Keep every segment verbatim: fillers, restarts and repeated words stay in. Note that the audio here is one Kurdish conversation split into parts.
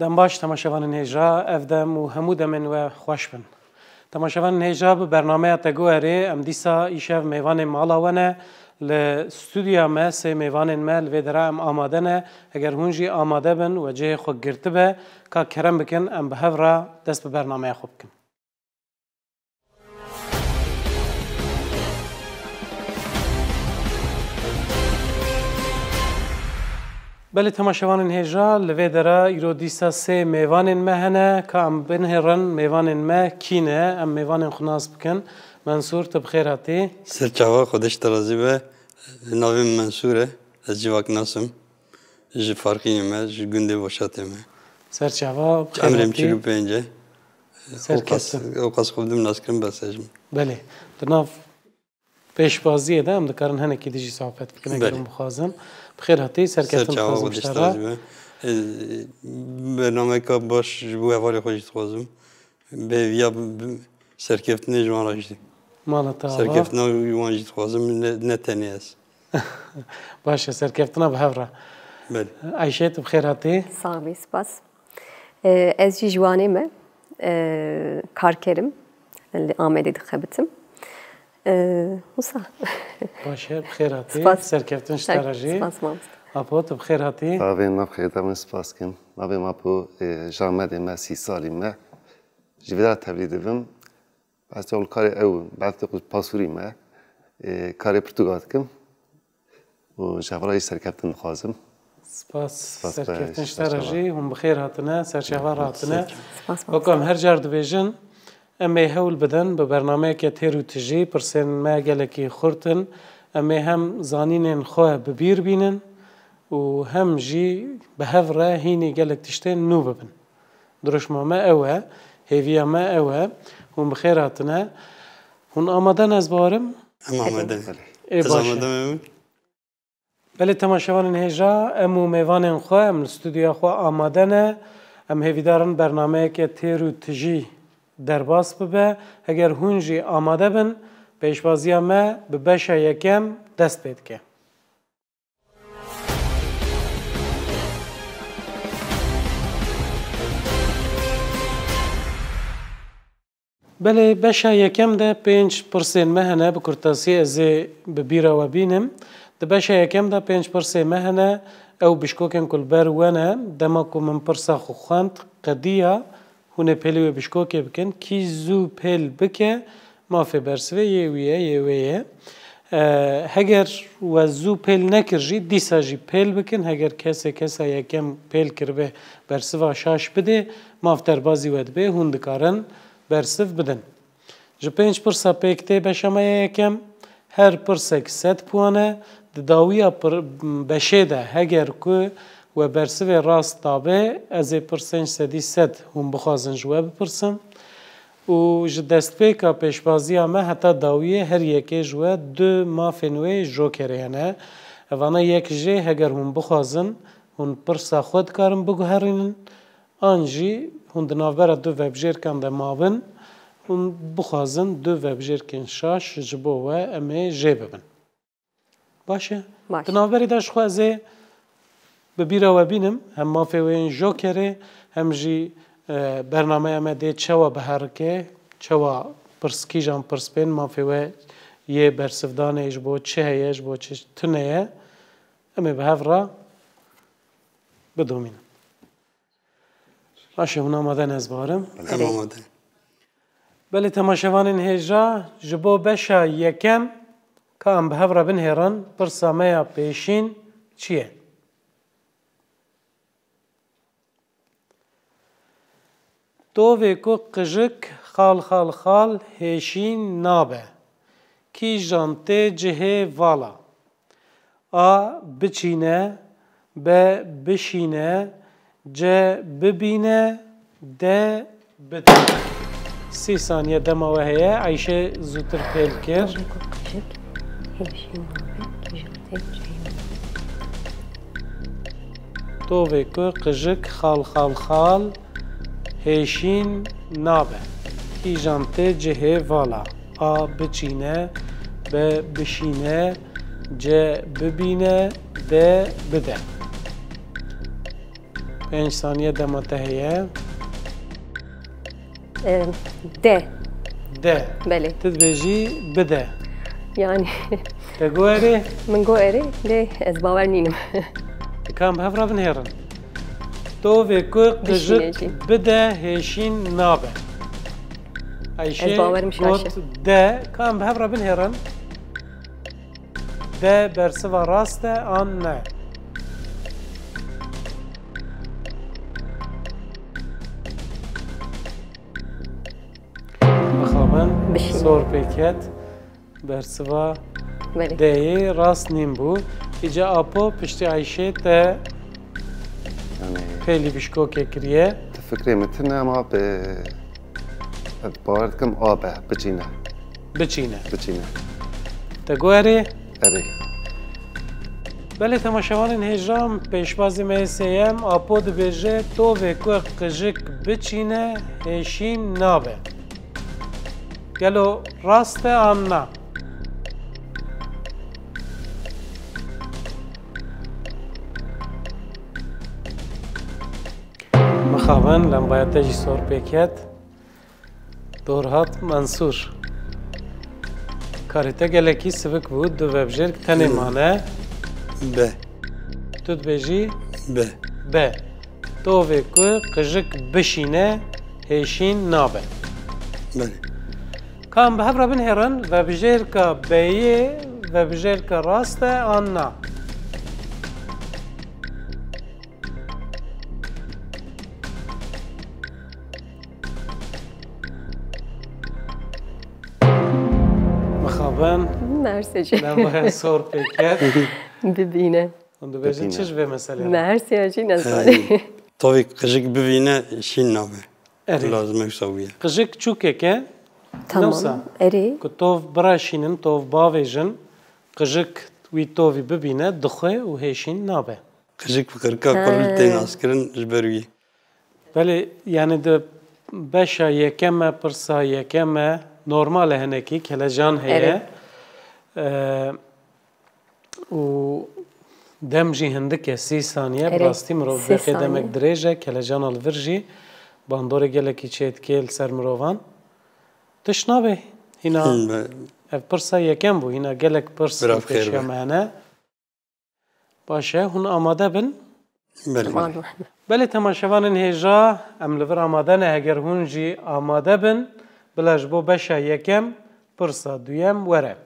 Dem baş temaşevanên hêja, ev dem û hemû demên we xweş bin. Temaşevanên hêja, bi bernameya Teguherê em dîsa îşev mêvanê mala we ne. Li stûdyoya me sê mêvanên me li vê dera em amade ne. Heger hûn jî amade bin we cihê xwe girtibe, ka kerem bikin em bi hev re dest bi bernameya xwe bikin. Belê temaşevanên hêja, li vê dera îro dîsa sê mêvanên me hene, ka em binihêrin mêvanên me kî ne, em mêvanên xwe nas bikin. Mensûr, tu bi xêr hatî. Ser çava, Xwedê ji te razî be. Navê min Mensûr e, ez civak nas im. Ji Farqînê me, ji gundê Boşatê me. Ser çava, bi xêr hatî. Emrê min çil û pênc e. Serkeftin. Ew qas, ew qas xwe bi nas kirin bes e ji min. Belê. Di nav pêşbaziyê de em dikarin hinekî dijî sohbet bikin, eger hûn bixwazin. Belê. Bi xêr hatî, serkeftin dixwazim ji te re. Ser çava, Xwedê ji te razî be. E, bernameyeka baş ji bo hevalê xwe jî dixwazim. Bi hêviya bi, bi serkeftinê ji wan re jî. Mala te ava. Serkeftina wan jî dixwazim, ne, ne tenê ez. Baş e, serkeftina bi hev re. Belê. Ayşe, tu bi xêr hatî. Sax bî, spas. Ee, ez jî ji Wanê me. Ee, karker im. Li Amedê dixebitim. Ee, wisa. Baş e, bi xêr hatî. Spas. Serkeftin ji te re jî. Spas, mamoste. Apo, tu bi xêr hatî. Sağ bin, ma bi xêr, te min spas kim. Navê min Apo, ee, ji Amedê me, sî salî me. Ji vê de tevlî dibim. Ez tevlîkarê ew, belkî ku pasûrî me, e, karê pirtûka dikim û ji hevala jî serkeftin dixwazim. Spas, spas be, serkeftin ji te re jî, hûn bi xêr hatine, ser çava re hatine. Spas, spas. Wek em her car dibêjin, em ê hewl bidin bi bernameyeke têr û tijî, pirsên me gelekî xurt in. Em ê hem zanînên xwe bi bîr bînin û hem jî bi hev re hînî gelek tiştên nû bibin. Dirûşma me ew e, hêviya me ew e. Hûn bi xêr hatine. Hûn amade ne, ez bawerim? Em amade ne. Ê, baş e. Ez amade me. Belê temaşevanên hêja, em û mêvanên xwe, em li stûdyoya xwe amade ne. Em hêvîdar in bernameyeke têr û tijî derbas bibe. Heger hûn jî amade bin, pêşbaziya me bi beşa yekem dest pê dike. Belê, beşa yekem de pênc pirsên me hene, bi kurtasî ez ê bi bîra we bînim. Di beşa yekem de pênc pirsê me hene, ew bişkokên ku li ber we ne. Dema ku min pirsa xwe xwend, qediya, hûn ê pêlî wê bişkokê bikin. Kî zû pêl bike, mafê bersivê yê wî ye, yê wê ye. E, heger we zû pêl nekir jî, dîsa jî pêl bikin. Heger kesê kesa yekem pêl kiribe, bersiva şaş bidê, maf derbazî we dibe, hûn dikarin bersiv bidin. Ji pênc pirsa pêk tê beşa me ya yekem, her pirsek sed puan e. Di dawiya pir-, beşê de heger ku we bersivê rast dabe, ez ê pirsên sedî sed hûn bixwazin ji we bipirsim. Û ji destpêka pêşbaziya me heta dawiyê her yekê ji we du mafên wê jokerê hene. Evana yek jê heger hûn bixwazin, hûn pirsa xwe dikarin biguherînin. An jî hûn di navbera du vebjêrkan de mabin, hûn bixwazin du vebjêrkên şaş ji bo we em ê jê bibin. Baş e? Baş. Di navberê de ji xwe ez ê bi bîra we bînim, hem mafê wê yên jokerê, hem jî, e, bernameya me dê çawa biherike, çawa pirs, kîjan pirs bên, mafê we yê bersivdanê ji bo çi heye, ji bo çi tune ye, em ê bi hev re bidomînin. Baş e, hûn amade ne, ez bawerim? Em amade ne. Belê temaşevanên hêja, ji bo beşa yekem ka em bi hev re binihêrin, pirsa me ya pêşîn çi ye? Tovê ku qijik xal xal xal hêşîn nabe, kîjan tê cihê vala? A biçîne, B bişîne, C bibîne, D bide. Sî saniye dema we heye. Ayşe zûtir pêl kir. Tovê ku qijik hêşîn nabe, kîjan tê cihê vala? Tovê ku qijik xal xal xal hêşîn nabe, kîjan tê cihê vala? A biçîne, B bişîne, C bibîne, D bide. Pênc saniye dema te heye. E, de. De. Belê. Tu dibêjî bide. Yani Te got erê? Min got erê, lê ez bawer nînim. Kan bi hev re binêrin. Tovê ku qijik Bişîne jî. Bide hêşîn nabe. Ayşe Ez bawerim got şaşe. De. Kan bi hev re binêrin. De bersiva rast e an ne? Mixabin Bişîne. Sor pê ket. Bersiva Belê. D'yê rast nîn bû. Îca Apo piştî Ayşê te Yani pêlî bişkokê kiriye. Fikrê min tune ama bi bawer dikim A be, biçîne, Biçîne. Biçîne. Te got erê? Erê. Belê temaşevanên hêja, pêşbazî me yê sêyem, Apo dibêje, tovê ku qijik biçîne, hêşîn nabe. Gelo rast e an na? Mixabin lembaya te jî sor pê ket. Dorhat Mensûr. Karê te gelekî sivik bû, du vebjêrk tenê mane. Be. Tu dibêjî Be. be. Tovê ku qijik bişîne, hêşîn nabe. Belê. Kan bi hev re binêrin, vebjêrka beyê, vebjêrka rast e an na? Mixabin Mersi jî. Lembaya sor pê ket. Bibîne. Hûn dibêjin çi ji vê meselê re? Mersiya jî nezanî. Tovî qijik bivîne şîn nabe. Erê. Lazim e wisa bûye. Qijik çûkek e. Tamam. Newsa. Erê. Ku tov bireşînin, tov bavêjin, qijik wî tovî bibîne, dixwe û hêşîn nabe. Qijik bi qirka kurl tê naskirin ji ber wî. Belê, yani di beşa yekem e, pirsa yekem e, normal e, hinekî kelecan heye. Ee, û dem jî hindik e, sî saniye, bi Erê, rastî mirov sî deqê demek saniye. Dirêj e, kelecan li vir jî bandorê gelekî çêdikê li ser mirovan. Tişt nabe, hîna Hı, be- ev pirsa yekem bû, hîna gelek pirs Bira li bi xêr pêşiya be. me hene. Baş e, hûn amade bin. Belê. Pardon. Belê temaşevanên hêja, em li vir amade ne, heger hûn jî amade bin, bila ji bo beşa yekem, pirsa duyem were.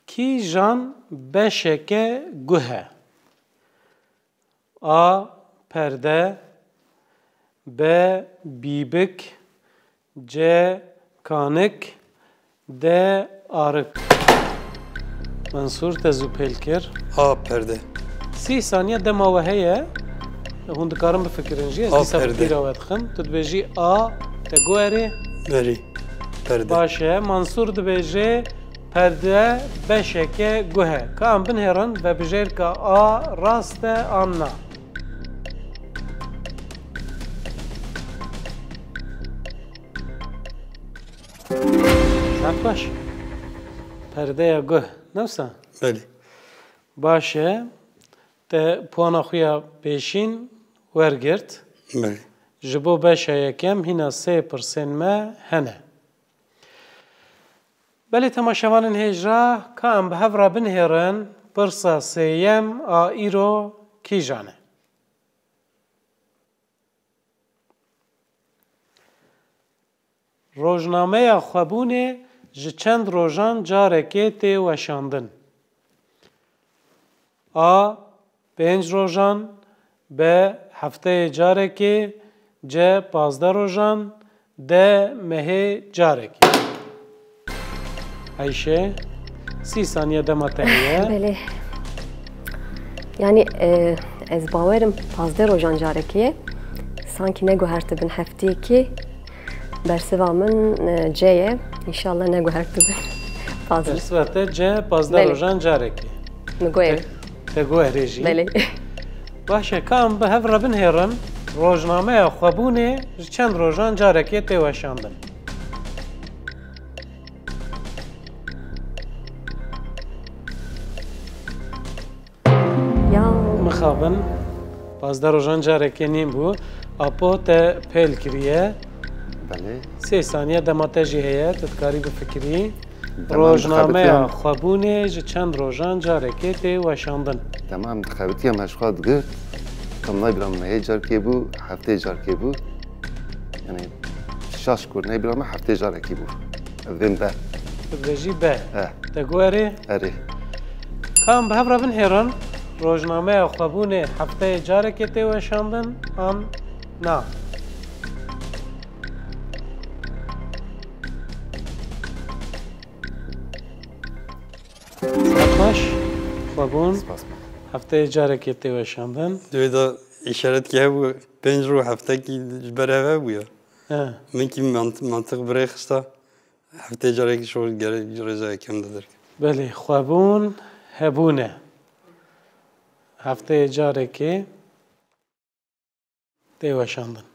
Kîjan beşeke guh e? A. Perde. B. Bîbik. C. Kanik. D. Arik. Mensûr te zû pêl kir. A perde. Sî saniye dema we heye. Hûn dikarin bifikirin jî. Ez A dîsa bi perde. bîra we dixim. Tu dibêjî A, te got erê. Berî. Perde. Baş e. Mansûr dibêje perde beşeke guh e. Ka em binêrin vebijêrka A rast e an na? Zaf baş. Perdeya guh. Ne wisa? Belê. Baş e. Te puana xwe ya pêşîn wergirt. Belê. Ji bo beşa yekem hîna sê pirsên me hene. Belê temaşevanên hêja, ka em bi hev re binihêrin, pirsa sêyem a îro kîjan e? Rojnameya xwebûnê ji çend rojan carekê tê weşandin? A. Pênc rojan. B. Hefteyê carekê. C. Pazdeh rojan. D. Mehê carekê. Ayşe, sî saniye dema te heye. Belê. Yani e, ez bawerim pazdeh rojan carekê ye. Sankî neguhertibin heftiyekê. Bersiva min e, C ye. Înşallah neguhertibin. Pazdeh. Bersiva te C, pazdeh Belê. Rojan carekê. Min got ev. Te got erê jî. Belê. Baş e, ka em bi hev re binihêrin, rojnameya xwebûnê ji çend rojan carekê tê weşandin? Mixabin, pazdeh rojan carekê nîn bû. Apo te pêl kiriye. Belê. Sê saniye dema te jî heye, tu dikarî bifikirî. Dema em Rojnameya dixebitiyan xwebûnê ji çend rojan carekê tê weşandin. Dema em dixebitiyan me ji xwe digirt. Tam nayê bira me hê carkê bû, heftê carkê bû. Yani şaş ku neyê bira me heftê carekê bû. Ev bên be. Tu dibêjî be. Eh. Te got erê? Erê. Ka em bi hev re binhêrin, rojnameya xwebûnê hefteyê carekê tê weşandin an na? Saet xweş, xwebûn. Spas. Hefteyê carekê tê weşandin. Divê de îşaretkî hebû, pênc rû heftekî ji ber hev hebû ya. He. Min kî mant-, mantiq bi rê xista, hefteyê carekî şol gerek rêza yekem de derket. Belê, xwebûn hebûn e. Hefteyê carekê tê weşandin.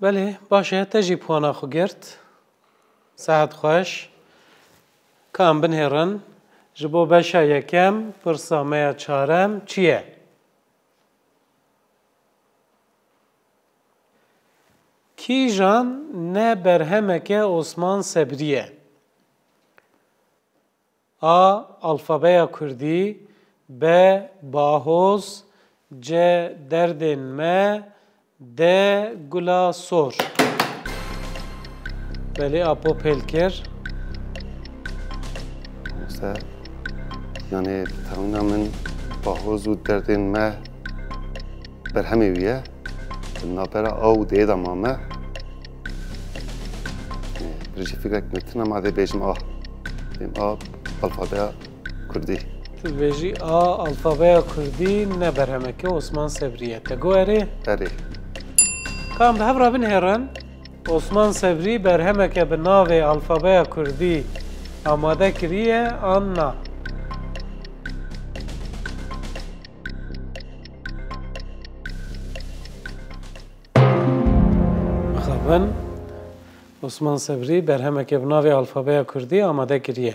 Belê, baş e, te jî puana xwe girt. Saet xweş. Ka em binhêrin, ji bo beşa yekem, pirsa me ya çarem çi ye? Kîjan ne berhemeke Osman Sebrî ye? A. Alfabeya Kurdî. B. Bahoz. C. Derdên me. D. Gula sor. Belê, Apo pêl kir. Wisa, yani, bi texmîna min Bahoz û Derdên Me berhemê wî ye. Navbera A û D'yê de mame. Birêjî fikrek metin e, ma dê bêjim A. Bêm A, alfabeya Kurdî. Tu dibêjî A, alfabeya Kurdî ne berhemeke Osman Sebrî ye. Te got erê? Erê. Ka em bi hev re binhêrin, Osman Sebrî berhemeke bi navê Alfabeya Kurdî amade kiriye an na? Mixabin, Osman Sebrî berhemeke bi navê Alfabeya Kurdî amade kiriye.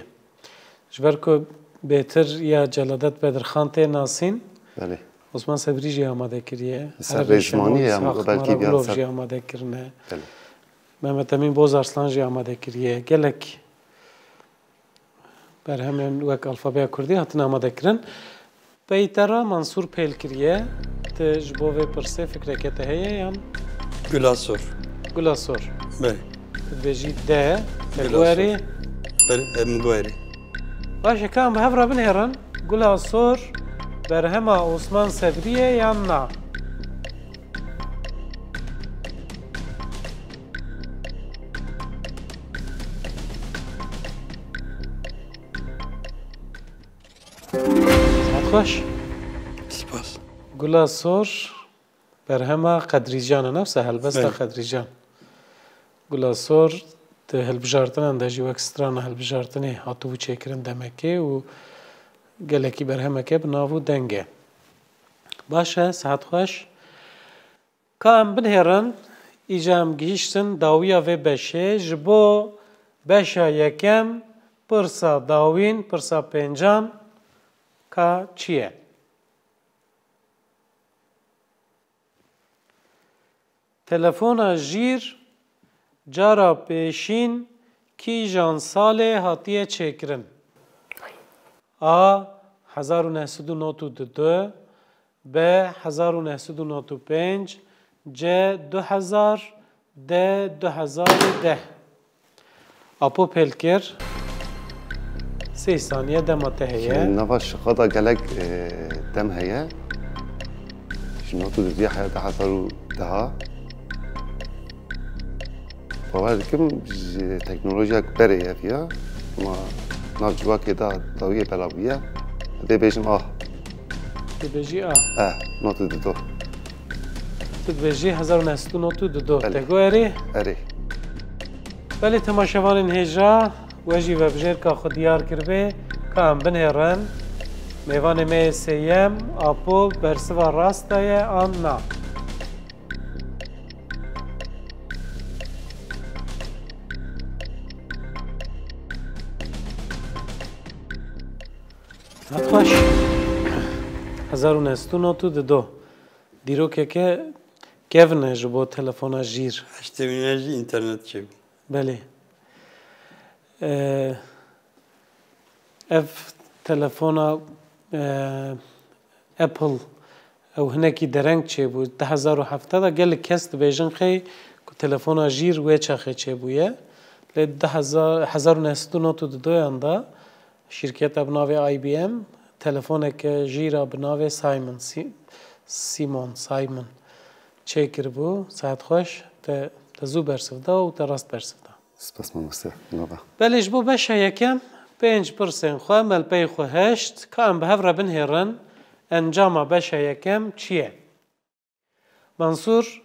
Ji ber ku bêtir ya Celadet Bedirxan tê nasîn, Belê. Osman Sebrî jî amade kiriye. Li ser Erevê rêzmanî Şenol, ye, ama Îshak belkî Maragulov biraz ser- jî amade kirine. Belê. Mehmet Emîn Bozarslan jî amade kiriye. Gelek berhemên wek Alfabeya Kurdî hatine amade kirin. Pey te re Mansûr pêl kiriye. Ti ji bo vê pirsê fikreke te heye yan? Gula sor. Gula sor. Belê. Tu dibêjî de, te Gula got erê? Sor. Belê, em got erê. Baş e, ka em bi hev re binhêrin. Gula sor berhema Osman Sebrî ye yan na? Saet xweş. Spas. Gula Sor berhema Qedrîcan e, ne wisa helbesta Belê. Qedrîcan. Gula Sor di hilbijartinan de jî wek strana hilbijartinê hatibû çêkirin demekê û gelekî berhemeke bi nav û deng e. Baş e, saet xweş. Ka em binhêrin, îca em gihîştin dawiya vê beşê, ji bo beşa yekem pirsa dawîn, pirsa pêncan ka çi ye? Telefona jîr cara pêşîn kîjan salê hatiye çêkirin? A, hezar û neh sed û nod û du, B, hezar û neh sed û nod û pênc, C, du hezar, D, du hezar û deh. Apo pêl kir. Sê saniye dema te heye. Şimdi nava şixa da gelek, e, dem heye. Ji nod û duduya heye du hezar û deh. Bawer dikim ji teknolojiyek berê ev ya. Ma nav civakê da dawiyê bela bûye. Dê bêjim ah. Dê bêjî ah. Eh, nod û dudo. Tu dibêjî hezar û neh sed û nod û dudo. Belê. Te got erê? Erê. Belê, temaşevanên hêja, we jî vebijêrka xwe diyar kiribê, ka em binêrin. Mêvanê me yê sêyem, Apo, bersiva rast daye an na? Saet xweş. Hezar û neh sed û nod û dido. Dîrokeke kevn e ji bo telefona jîr. Heştê wî ne jî înternet çêbû. Belê. Ee, ev telefona, ee, Apple ew hinekî dereng çêbû. Du hezar û hevdeh de gelek kes dibêjin xey ku telefona jîr wê çaxê çêbûye. Lê du hezar, hezar û neh sed û nod û didoyan de şîrketa bi navê I B M telefoneke jîra bi navê Simon, Si-, Simon, Simon çêkiribû. Saet xweş, te, te zû bersiv da û te rast bersiv da. Spas mamoste, nava. Belê ji bo beşa yekem pênc pirsên xwe me li pey xwe heşt, ka em bi hev re binhêrin, encama beşa yekem çi ye? Mansûr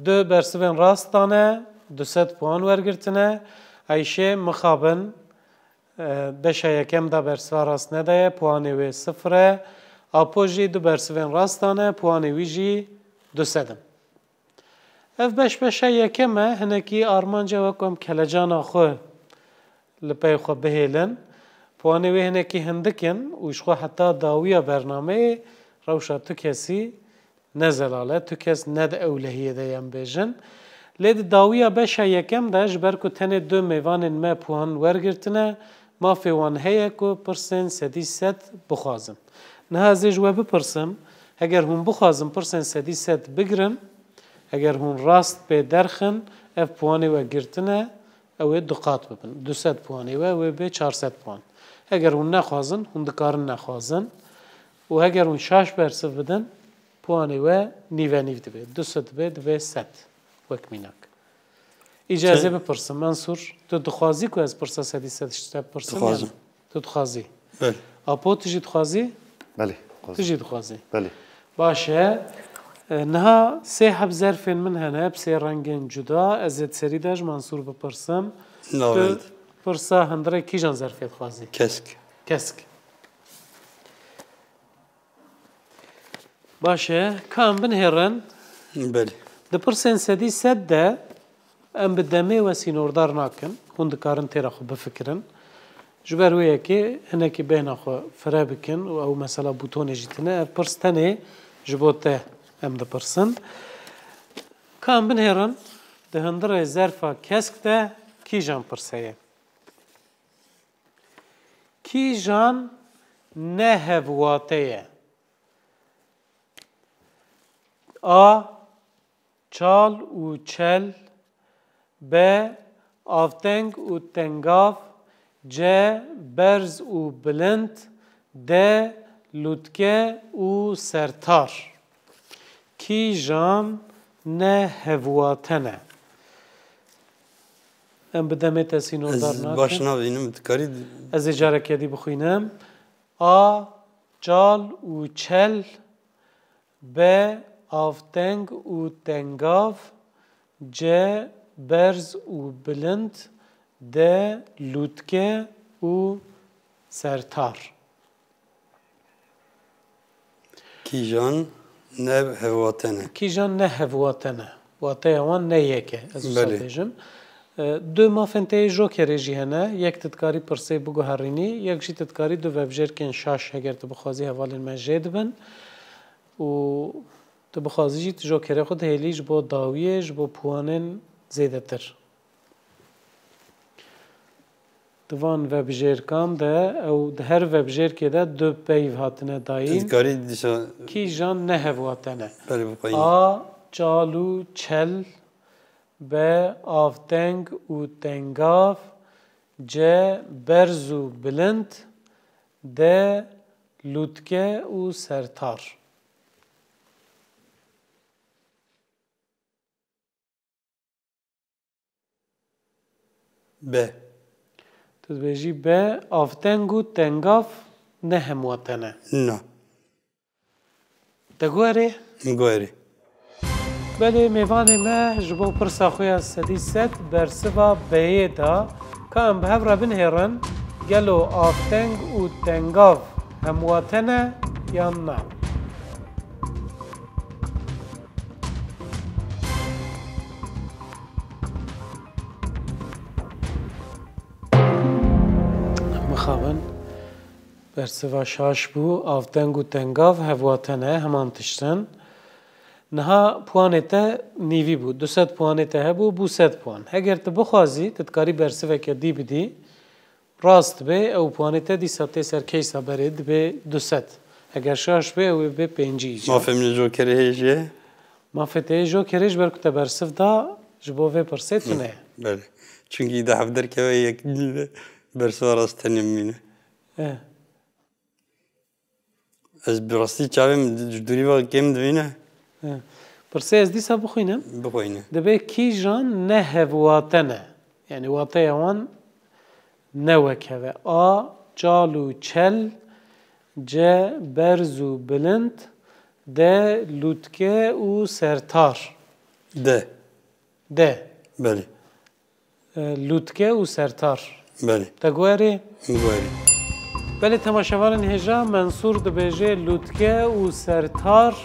du bersivên rast dane, du sed puan wergirtine. Eyşê mixabin, e, beşa yekem de bersiva rast nedaye, puanê wê sifir e. Apo jî du bersivên rast dane, puanê wî jî du sed in. Ev beş beşa yekem e, hinekî armanc e wek em kelecana xwe li pey xwe bihêlin. Puanê wê hinekî hindik in û ji xwe heta dawiya bernameyê rewşa tu kesî ne zelal e, tu kes ne di ewlehiyê de ye em bêjin. Lê di dawiya beşa yekem de ji ber ku tenê du mêvanên me puan wergirtine, mafê wan heye ku pirsên sedî sed bixwazin. Niha ez ê ji we bipirsim, heger hûn bixwazin pirsên sedî sed bigirin, heger hûn rast pê derxin, ev puanê we girtine, ew ê du qat bibin. Du sed puanê we, wê bê çar sed puan. Heger hûn nexwazin, hûn dikarin nexwazin. Û heger hûn şaş bersiv bidin, puanê we nîve nîv dibe. Du sed dibe, dibe sed. Wek mînak. Îca ez ê Çend? bipirsim, Mensûr, tu dixwazî ku ez pirsa sedî sed ji te bipirsim? Dixwazim. Yan? Tu dixwazî. Belê. Apo, tu jî dixwazî? Belê, dixwazim. Tu jî dixwazî. Belê. Baş e. E, niha sê heb zerfên min hene, bi sê rengên cuda. Ez ê di serî de ji Mensûr bipirsim. Navend. Tu pirsa hundirê kîjan zerfê dixwazî? Kesk. Kesk. Baş e, ka em binhêrin. Belê. Di pirsên sedî sed de em bi demê we sînordar nakin. Hûn dikarin têra xwe bifikirin. Ji ber wê yekê hinekî bêhna xwe fire bikin û ew mesela bûtonê jî tine. Ev pirs tenê ji bo te em dipirsin. Ka em binhêrin, di hundirê zerfa kesk de kîjan pirs heye? Kîjan ne hevwate ye? A. Çal û çel. B. Avteng û tengav. C. Berz û bilind. D. Lûtke û sertar. Kîjan ne hevwate ne? Em bi demê te sînordar nakin. Ez baş nabînim, dikarî? Ez ê careke dî bixwînim. A. Çal û çel. B. Avteng û tengav. C. Berz û bilind. D. Lûtke û sertar. Kîjan ne hevwate ne? Kîjan ne hevwate ne? Wateya wan ne yek e, ez wisa Belê. bêjim. E, du mafên te yê jokerê jî hene. Yek tu dikarî pirsê biguherînî, yek jî tu dikarî du vebjêrkên şaş, heger tu bixwazî, hevalên me jê dibin. Û tu bixwazî jî tu jokerê xwe dihêlî ji bo dawiyê, ji bo puanên zêdetir. Di van vebjêrkan de, ew di her vebjêrkê de du peyv hatine dayîn. Tu dikarî dîsa Kîjan ne hevwate ne? Belê, bixwînî. A. Çal û çel. B. Avteng û tengav. C. Berz û bilind. D. Lûtke û sertar. B. Tu dibêjî B, avteng û tengav ne hemwate ne. Na. Te guherê? Guherê. Belê, mêvanê me ji bo pirsa xwe ya sedî sed bersiva B'yê da. Ka em bi hev re binhêrin, gelo avteng û tengav hemwate ne yan na? Mixabin. Bersiva şaş bû, avdeng û tengav hevwate ne, heman tişt in. Niha puanê te nîvî bû, du sed puanê te hebû, bû sed puan. Heger tu bixwazî, tu dikarî bersiveke dî bidî, rast be, ew puanê te dîsa tê ser keysa berê, dibe du sed. Heger şaş be, ew ê be pêncî îcar. Mafê min jokerê hêj e? Mafê te yê jokerê ji ber ku te bersiv da, ji bo vê pirsê tune ye. Belê. Çunkî de hevderkeve yek bersiva rast tenê bimîne. Eh. Ez bi rastî çavê min ji dûrî ve kêm dibîne. Eh. Pirsê ez dîsa bixwînim. Bixwîne. Dibe kîjan ne hevwate ne? Yani wateya wan ne wek hev e. A, çal û çel, C, berz û bilind, D, lûtke û sertar. D. D. Belê. E, lûtke û sertar. Belê. Te guherî? Guherî. Belê, temaşevanên hêja, Mensûr dibêje lûtke û sertar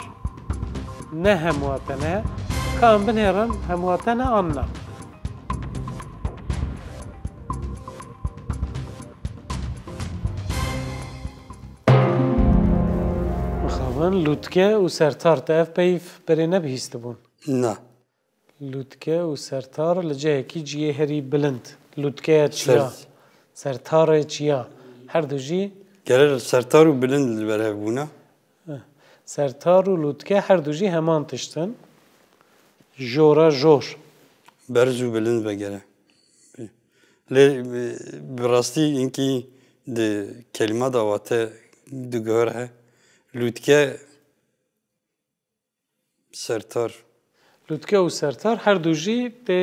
ne hemwate ne. Ka em binêrin hemwate ne an na? Mixabin lûtke û sertar te ev peyv berê nebihîstibûn? Na. Lûtke û sertar li cihekî ciyê herî bilind. Lûtkeya çiya, Ser- sertarê çiya. Her du jî. Gere sertar û bilind li ber hev bûna. Eh. Sertar û lûtke her du jî heman tişt in. Jora jor. Berz û bilind be gere. Lê, e, bi rastî hinkî di kelîma de wate diguhere. Lûtke sertar. Lûtke û sertar her du jî tê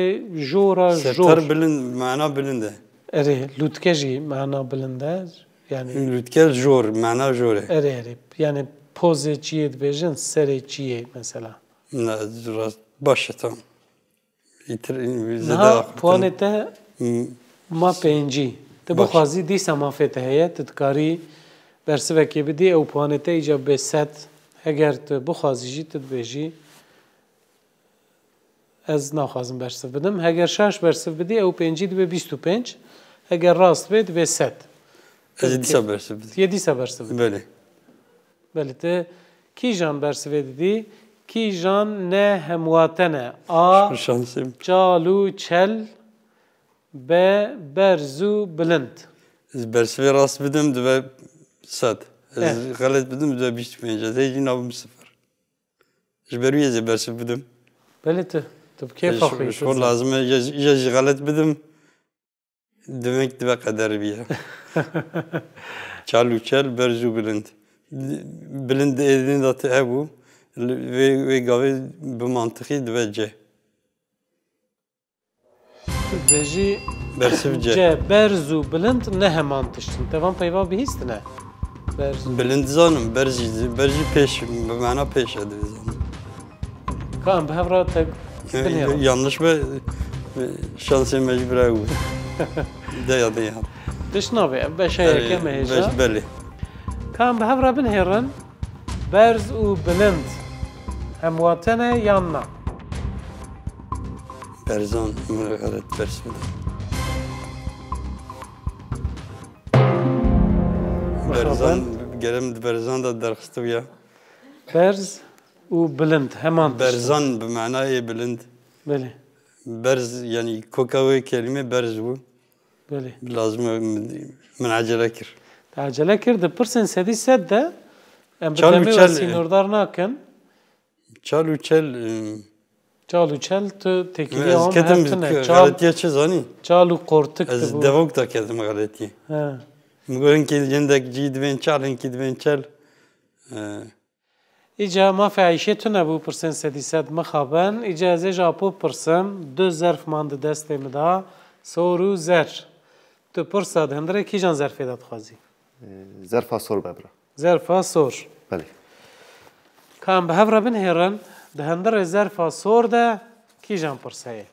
jora jor. Sertar bilind, mana bilind e. Erê, lûtke jî mana bilind e. Yani lûtke jor, mana jor e. Erê, erê. Yani pozê çiyê dibêjin, serê çiyê mesela. Na, rast, baş e, tamam. Îtir, Niha zêde puanê te Hmm. ma pêncî. Tu Baş. bixwazî dîsa mafê te heye, tu dikarî bersivekê bidî, ew puanê te îca bê sed. Heger tu bixwazî jî, tu dibêjî, ez naxwazim bersiv bidim. Heger şaş bersiv bidî, ew pêncî dibe bîst û pênc. Heger rast bê, dibe sed. Ez ê dîsa bersiv bidim. Tu yê dîsa bersiv bidî. Belê. Belê, tu kîjan bersivê didî? Kîjan ne hemwate ne? A, Şansê min. çal û çel, B, berz û bilind. Ez bersivê rast bidim, dibe sed. Ez Eh. xelet bidim, dibe bîst û pênc. Ez hêjî nabim sifir. Ji ber wî ez ê bersiv bidim. Belê tu, tu bi kêfa Ez xwe ji yî, xwe tu lazim e, ya, ya jî xelet bidim. Demek dibe qeder bîye. Çal û çel, berz û bilind. Bilind êdîn de te hebû. Vê, vê gavê bi mantiqî dibe C. Dibêjî Bersiv C. C, berz û bilind ne heman tişt in. Te van peyva bihîstine? Berz. Bilind zanim, berz jî, berz jî pêş, bi mana pêş e, divê zanim. Ka em bi hev re te E, binêrin. yanlış be, e, şansê me jî bira ew. De ya, de ya. Tişt nabe, ev beşa Erê, yekem e hêja. beş, belê. Ka em bi hev re binêrin, berz û bilind hemwate ne yan na? Berzan, min xelet bersiv da. Berzan, Merhaba. gerem di berzan da derxistibiya. Berz û bilind, heman tişt. Berzan bi manayê bilind. Belê. Berz, yani koka wê kelîme berz bû. Belê. Lazim e min, min acele kir. Te acele kir, di pirsên sedî sed de em bi Çal û demê we çal, e, sînordar nakin. Çal û çel, e, Çal û çel tu têkilî Ez wan ketim hev tune. xeletiye çi zanî? Çal û qortik Ez dibû. devok da ketim xeletiye. He. Min got hinkî hindek cî divên çal, hinkî divên çel. E, Îca mafê Eyşê tune bû, pirsên sedî sed mixabin. Îca ez ê ji Apo pirsim, du zerf man di destê min de, sor û zer. Tu pirsa di hundirê kîjan zerfê de dixwazî? Zerfa sor be bira. Zerfa sor. Belê. Ka em bi hev re binihêrin, di hundirê zerfa sor de kîjan pirs heye?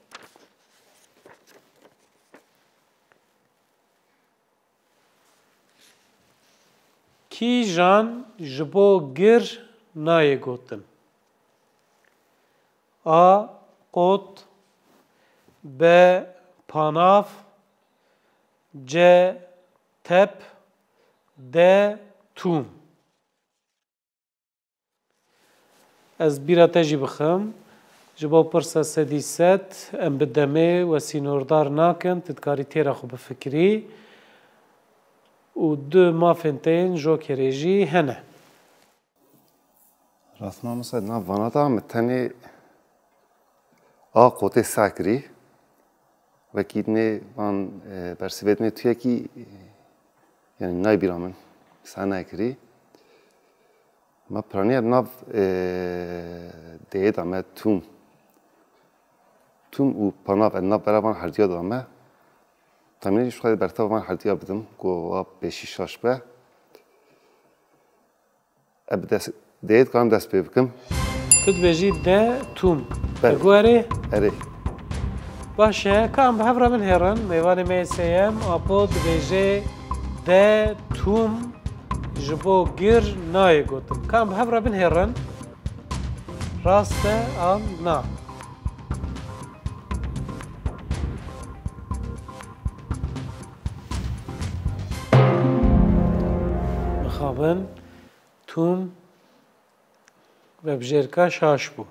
Kîjan ji bo gir nayê gotin? A, qot, B, panav, C, tep, De tûm. Ez bîra te jî bixim. Ji bo pirsa sedî sed, em bi demê we sînordar nakin, tu dikarî têra xwe bifikirî. Û du mafên te yên jokerê jî hene. Rast mamoste, nav vana da min tenê a qotê seh kirî. Wekî dinê van, e, bersivê dinê tuyekî, e, yani nayê bîra min seh nekirî. Me piraniye nav, e, deyê da me tûm. Tûm û panav, e, nav bera van herdiya da me. Temînê jî xwedê bertev van herdiya bidim, ku wa pêşî şaş be. E, bi dest, dê dikarim dest pê bikim. Tu dibêjî de tûm. Belê. Te got erê? Erê. Baş e, ka em bi hev re binhêrin. Mêvanê me yê sêyem, Apo dibêje de tûm ji bo gir nayê gotin. Ka em bi hev re binhêrin. Rast e an na? Mixabin. Tûm vebijêrka şaş bû.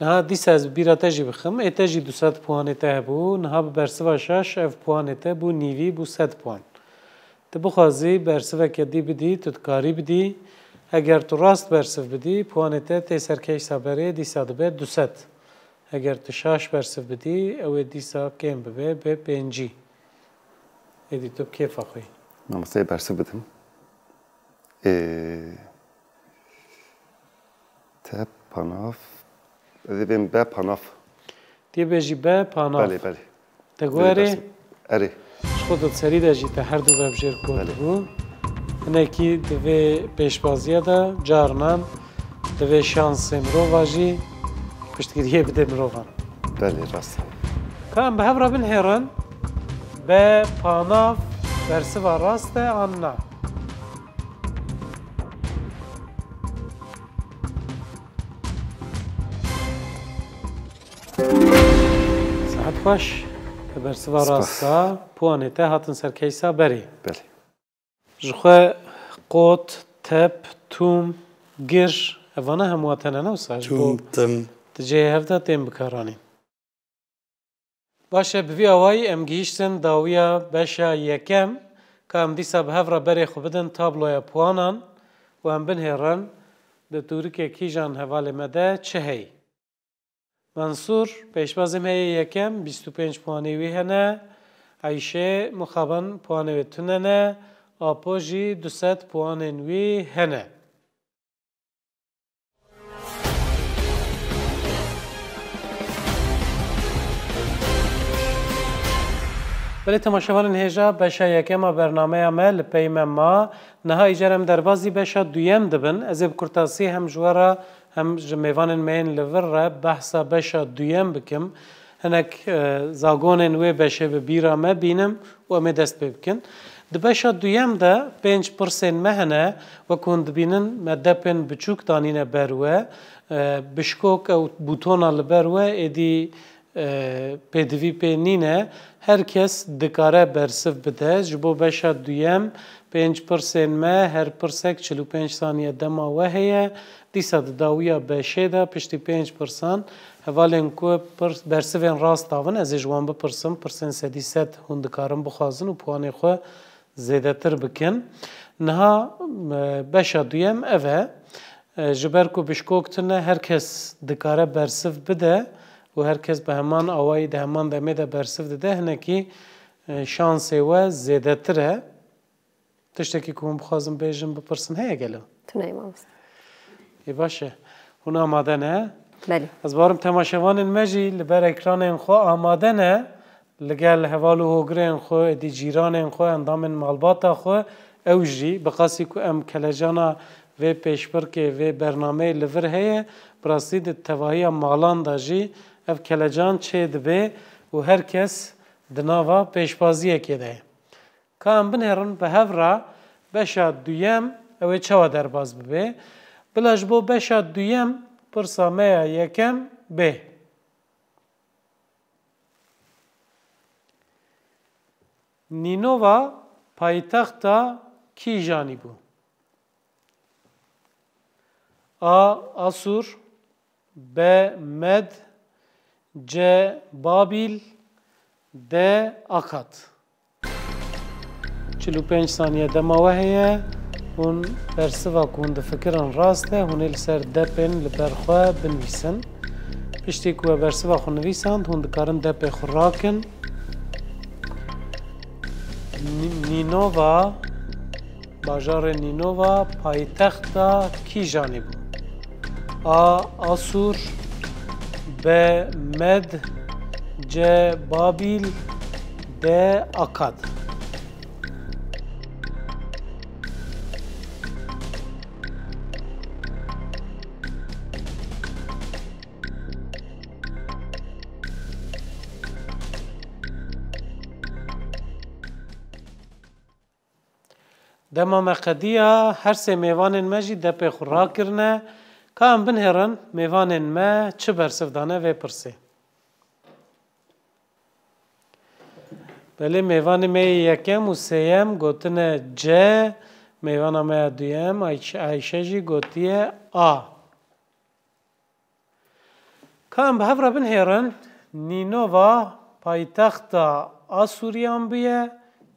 Niha dîsa ez bi bîra te jî bixim, ê te jî du sed puanê te hebû, niha bi bersiva şaş ev puanê te bû nîvî, bû sed puan. Tu bixwazî bersiveke dî bidî, tu dikarî bidî. Heger tu rast bersiv bidî, puanê te tê ser keysa berê, dîsa dibe du sed. Heger tu şaş bersiv bidî, ew ê dîsa kêm bibe, be pêncî. Êdî tu bi kêfa xwe yî. Mamosteyê bersiv bidim. Ê, te panav. Ez ê bêm be panav. Tê bêjî be panav. Belê, belê. Te got erê? Erê. Ji xwe di serî de jî te her du vebjêr got bû. Hinekî di vê pêşbaziya de carinan di vê şansê mirova jî piştgiriyê bide mirovan. Belê, rast e. Ka em bi hev re binhêrin, be panav bersiva rast e an na? Saet xweş. Te bersiva rast da. Puanê te hatin ser keysa berê. Belê. Ji xwe qot, tep, tûm, gir, evana hemû hatene ne wisa? Ji bo tûm, tim. Di cihê hev de tên bikaranîn. Baş e, bi vî awayî em gihîştin dawiya beşa yekem, ka em dîsa bi hev re berê xwe bidin tabloya puanan û em binhêrin di tûrikê kîjan hevalê me de çi heyî. Mensûr, pêşbazê me yê yekem, bîst û pênc puanê wî hene. Eyşe, mixabin puanê wê tune ne. Apo jî du sed puanên wî hene. Belê temaşevanên hêja, beşa yekem a bernameya me li pey me ma. Niha îcar em derbazî beşa duyem dibin. Ez ê bi kurtasî hem ji we re hem ji mêvanên me yên li vir re behsa beşa duyem bikim. Hinek, e, zagonên wê beşê bi bîra me bînim û em ê dest pê bikin. Di beşa duyem de pênc pirsên me hene, wek hûn dibînin me depên biçûk danîne ber we. E, bişkok ew bûtona li ber we, êdî, e, pêdivî pê nîne. Her kes dikare bersiv bide. Ji bo beşa duyem pênc pirsên me, her pirsek çil û pênc saniye dema we heye. Dîsa di dawiya beşê de piştî pênc pirsan, hevalên ku pirs-, bersivên rast davin, ez ê ji wan bipirsim, pirsên sedî sed hûn dikarin bixwazin û puanê xwe zêdetir bikin. Niha, e, beşa duyem ev e. E, ji ber ku bişkok tune, her kes dikare bersiv bide û her kes bi heman awayî di heman demê de bersiv dide, hinekî, e, şansê we zêdetir e. Tiştekî ku hûn bixwazin bêjin, bipirsin heye gelo? Tune ye mamoste. Ê baş e. Hûn amade ne? Belê. Ez barim temaşevanên me jî li ber ekranên xwe amade ne. Li gel heval û hogirên xwe, êdî cîranên xwe, endamên malbata xwe, ew jî, bi qasî ku em kelecana vê pêşbirkê, vê bernameyê li vir heye, bi rastî di tevahiya malan de jî ev kelecan çê dibe û her kes di nava pêşbaziyekê de ye. Ka em binêrin bi hev re beşa duyem ew ê çawa derbas bibe? Bila ji bo beşa duyem pirsa me ya yekem bê. Nînova paytexta kîjanî bû? A. Asûr. B. Med. C. Babîl. D. Akad. Çil û pênc saniye dema we heye. Hûn bersiva ku hûn difikirin rast e, hûn ê li ser depên li ber xwe binivîsin. Piştî ku we bersiva xwe nivîsand, hûn dikarin depê xwe rakin. Nî-, Nînova, bajarê Nînova paytexta kîjanî bû? A. Asûr. B. Med. C. Babîl. D. Akad. Dema me qediya, her sê mêvanên me jî depê xwe rakirine. Ka em binhêrin, mêvanên me çi bersiv dane vê pirsê? Belê, mêvanê me yê yekem û sêyem gotine C, mêvana me ya duyem, Ayş-, Ayşe jî gotiye A. Ka em bi hev re binhêrin, Nînova paytexta Asûriyan bûye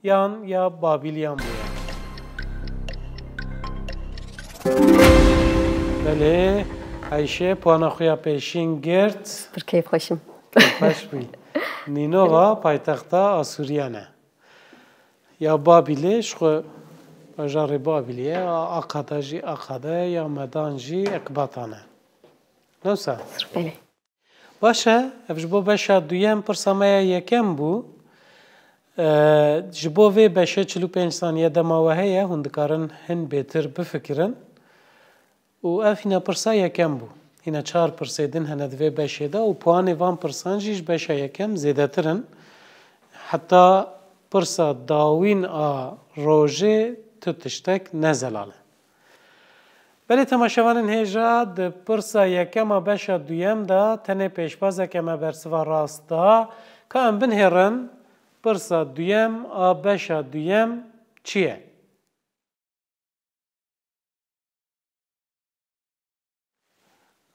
yan ya Babîliyan bûye? Belê, Ayşe puana xwe ya pêşîn girt. Pir keyfxweş im. Keyfxweş bû. Nînova paytexta Asûriyan e. Ya Babîlê, ji xwe bajarê Babîlê ye, a Akada jî Akada ye, ya Medan jî Ekbatan e. Ne wisa? Belê. Baş e, ev ji bo beşa duyem pirsa me ya yekem bû. E, ji bo vê beşê çil û pênc saniye dema we heye, hûn dikarin hin bêtir bifikirin. Û ev hîna pirsa yekem bû. Hîna çar pirsê din hene di vê beşê de û puanê van pirsan jî ji beşa yekem zêdetir in. Heta pirsa dawîn a rojê tu tiştek ne zelal e. Belê temaşevanên hêja, di pirsa yekem a beşa duyem de tenê pêşbazeke me bersiva rast da. Ka em binhêrin, pirsa duyem a beşa duyem çi ye?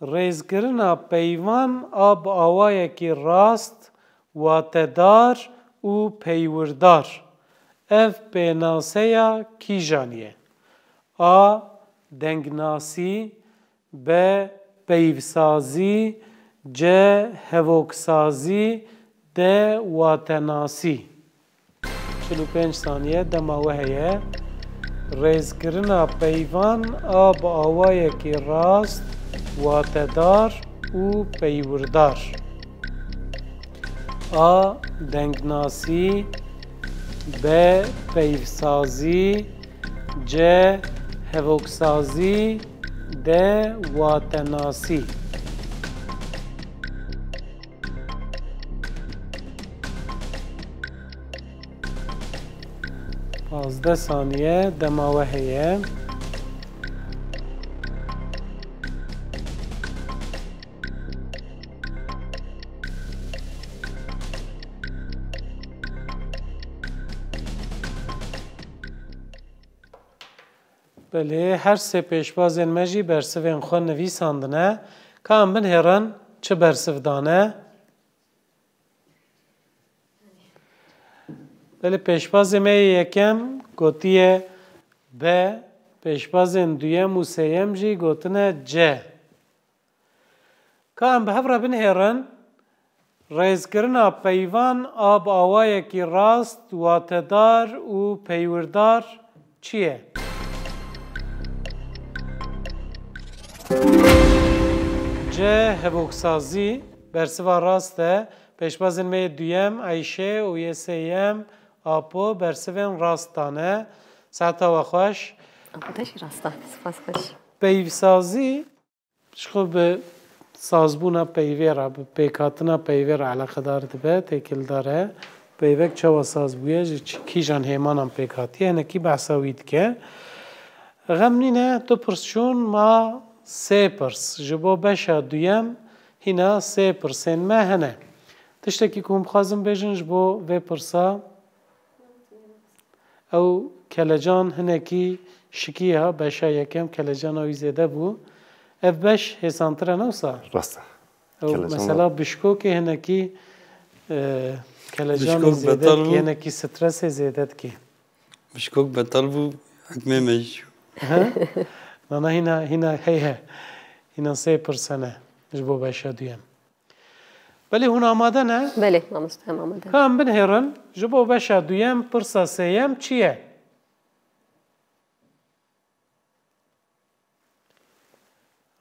Rêzkirina peyvan a bi awayekî rast, watedar û peywirdar. Ev pênaseya kîjan ye? A. Dengnasî. B. Peyvsazî. C. Hevoksazî. D. Watenasî. Çil û pênc saniye dema we heye. Rêzkirina peyvan a bi awayekî rast, watedar û peywirdar. A. Dengnasî. B. Peyvsazî. C. Hevoksazî. D. Watenasî. Pazdeh saniye dema we heye. Belê, her sê pêşbazên me jî bersivên xwe nivîsandine. Ka em binhêrin çi bersiv dane? Belê, pêşbazê me yê yekem gotiye B, pêşbazên duyem û sêyem jî gotine C. Ka em bi hev re binhêrin, rêzkirina peyvan a bi awayekî rast, watedar û peywirdar çi ye? C. Hevoksazî, bersiva rast e. Pêşbazên me yê duyem, Eyşe, û yê sêyem, Apo, bersivên rast dane. Saeta we xweş. Apo te jî rast e. Spas xweş. Peyvsazî, ji xwe bi sazbûna peyvê re, bi pêkhatina peyvê re eleqedar dibe, têkildar e. Peyvek çawa saz bûye, ji çi, kîjan hêmanan pêk hatiye, hinekî behsa wî dike. Xem nîne, tu pirs çûn, ma sê pirs. Ji bo beşa duyem hîna sê pirsên me hene. Tiştekî ku hûn bixwazin bêjin ji bo vê pirsa? Ew kelecan hinekî şikî ya, beşa yekem kelecana wî zêde bû. Ev beş hêsantir e, ne wisa? Rast e. Ew Kelecan mesela var. Bişkokê hinekî, e, kelecanê Bişkok zêde betal dikî, bû. Hinekî stresê zêde dikî. Bişkok betal bû, hikmê me jî. He? Nana hîna, hîna heye. Hîna sê pirse ne ji bo beşa duyem. Belê hûn amade ne? Belê, mamoste, em amade. Ka em binihêrin, ji bo beşa duyem, pirsa sêyem çi ye?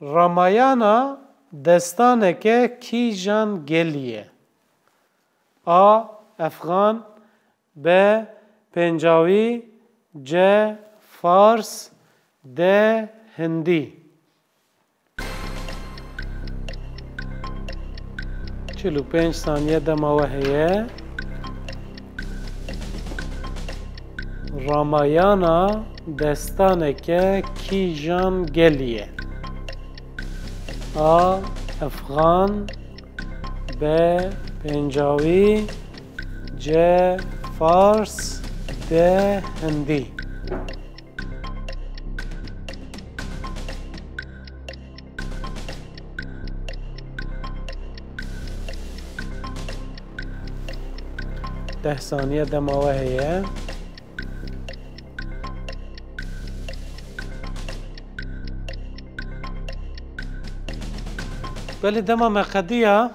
Ramayana destaneke kîjan gelî ye? A. Efxan. B. Pencawî. C. Fars. D. Hindî. Çil û pênc saniye dema we heye. Ramayana destaneke kîjan gelî ye? A. Efxan. B. Pencawî. C. Fars. D. Hindî. Deh saniye dema we heye. Belê dema me qediya,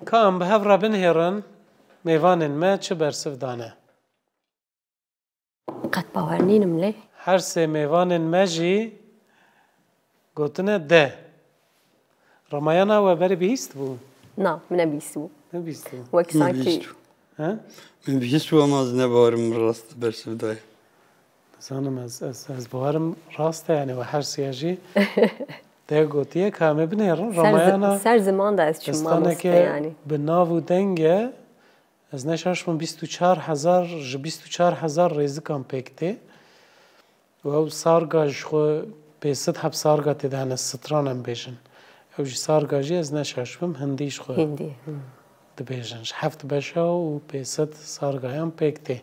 ka em bi hev re binihêrin, mêvanên me çi bersiv dane? Qet bawer nînim lê. Her sê mêvanên me jî gotine de. Ramayana we berê bihîst bû? Na, min nebihîst bû. Nebihîst bû. Wek Min sankî bihîst bû. He? Min bihîst bû ama ez nebawerim min rast bersiv daye. Nizanim ez, ez, ez bawerim rast e, yani we her sêya jî de gotiye ka em ê binêrin. Ser zi-, Ramayana ser ziman da ez çûm mamoste destaneke yani. Bi nav û deng e. Ez ne şaş bim, bîst û çar hezar, ji bîst û çar hezar rêzikan pêk tê. Û ew sarga ji xwe pêsit heb sarga tê de hene, stran em bêjin. Ew jî sarga jî ez ne şaş bim, hindî ji xwe Hindî, hı. dibêjin. Ji heft beşa û pêsit sargayan pêk tê.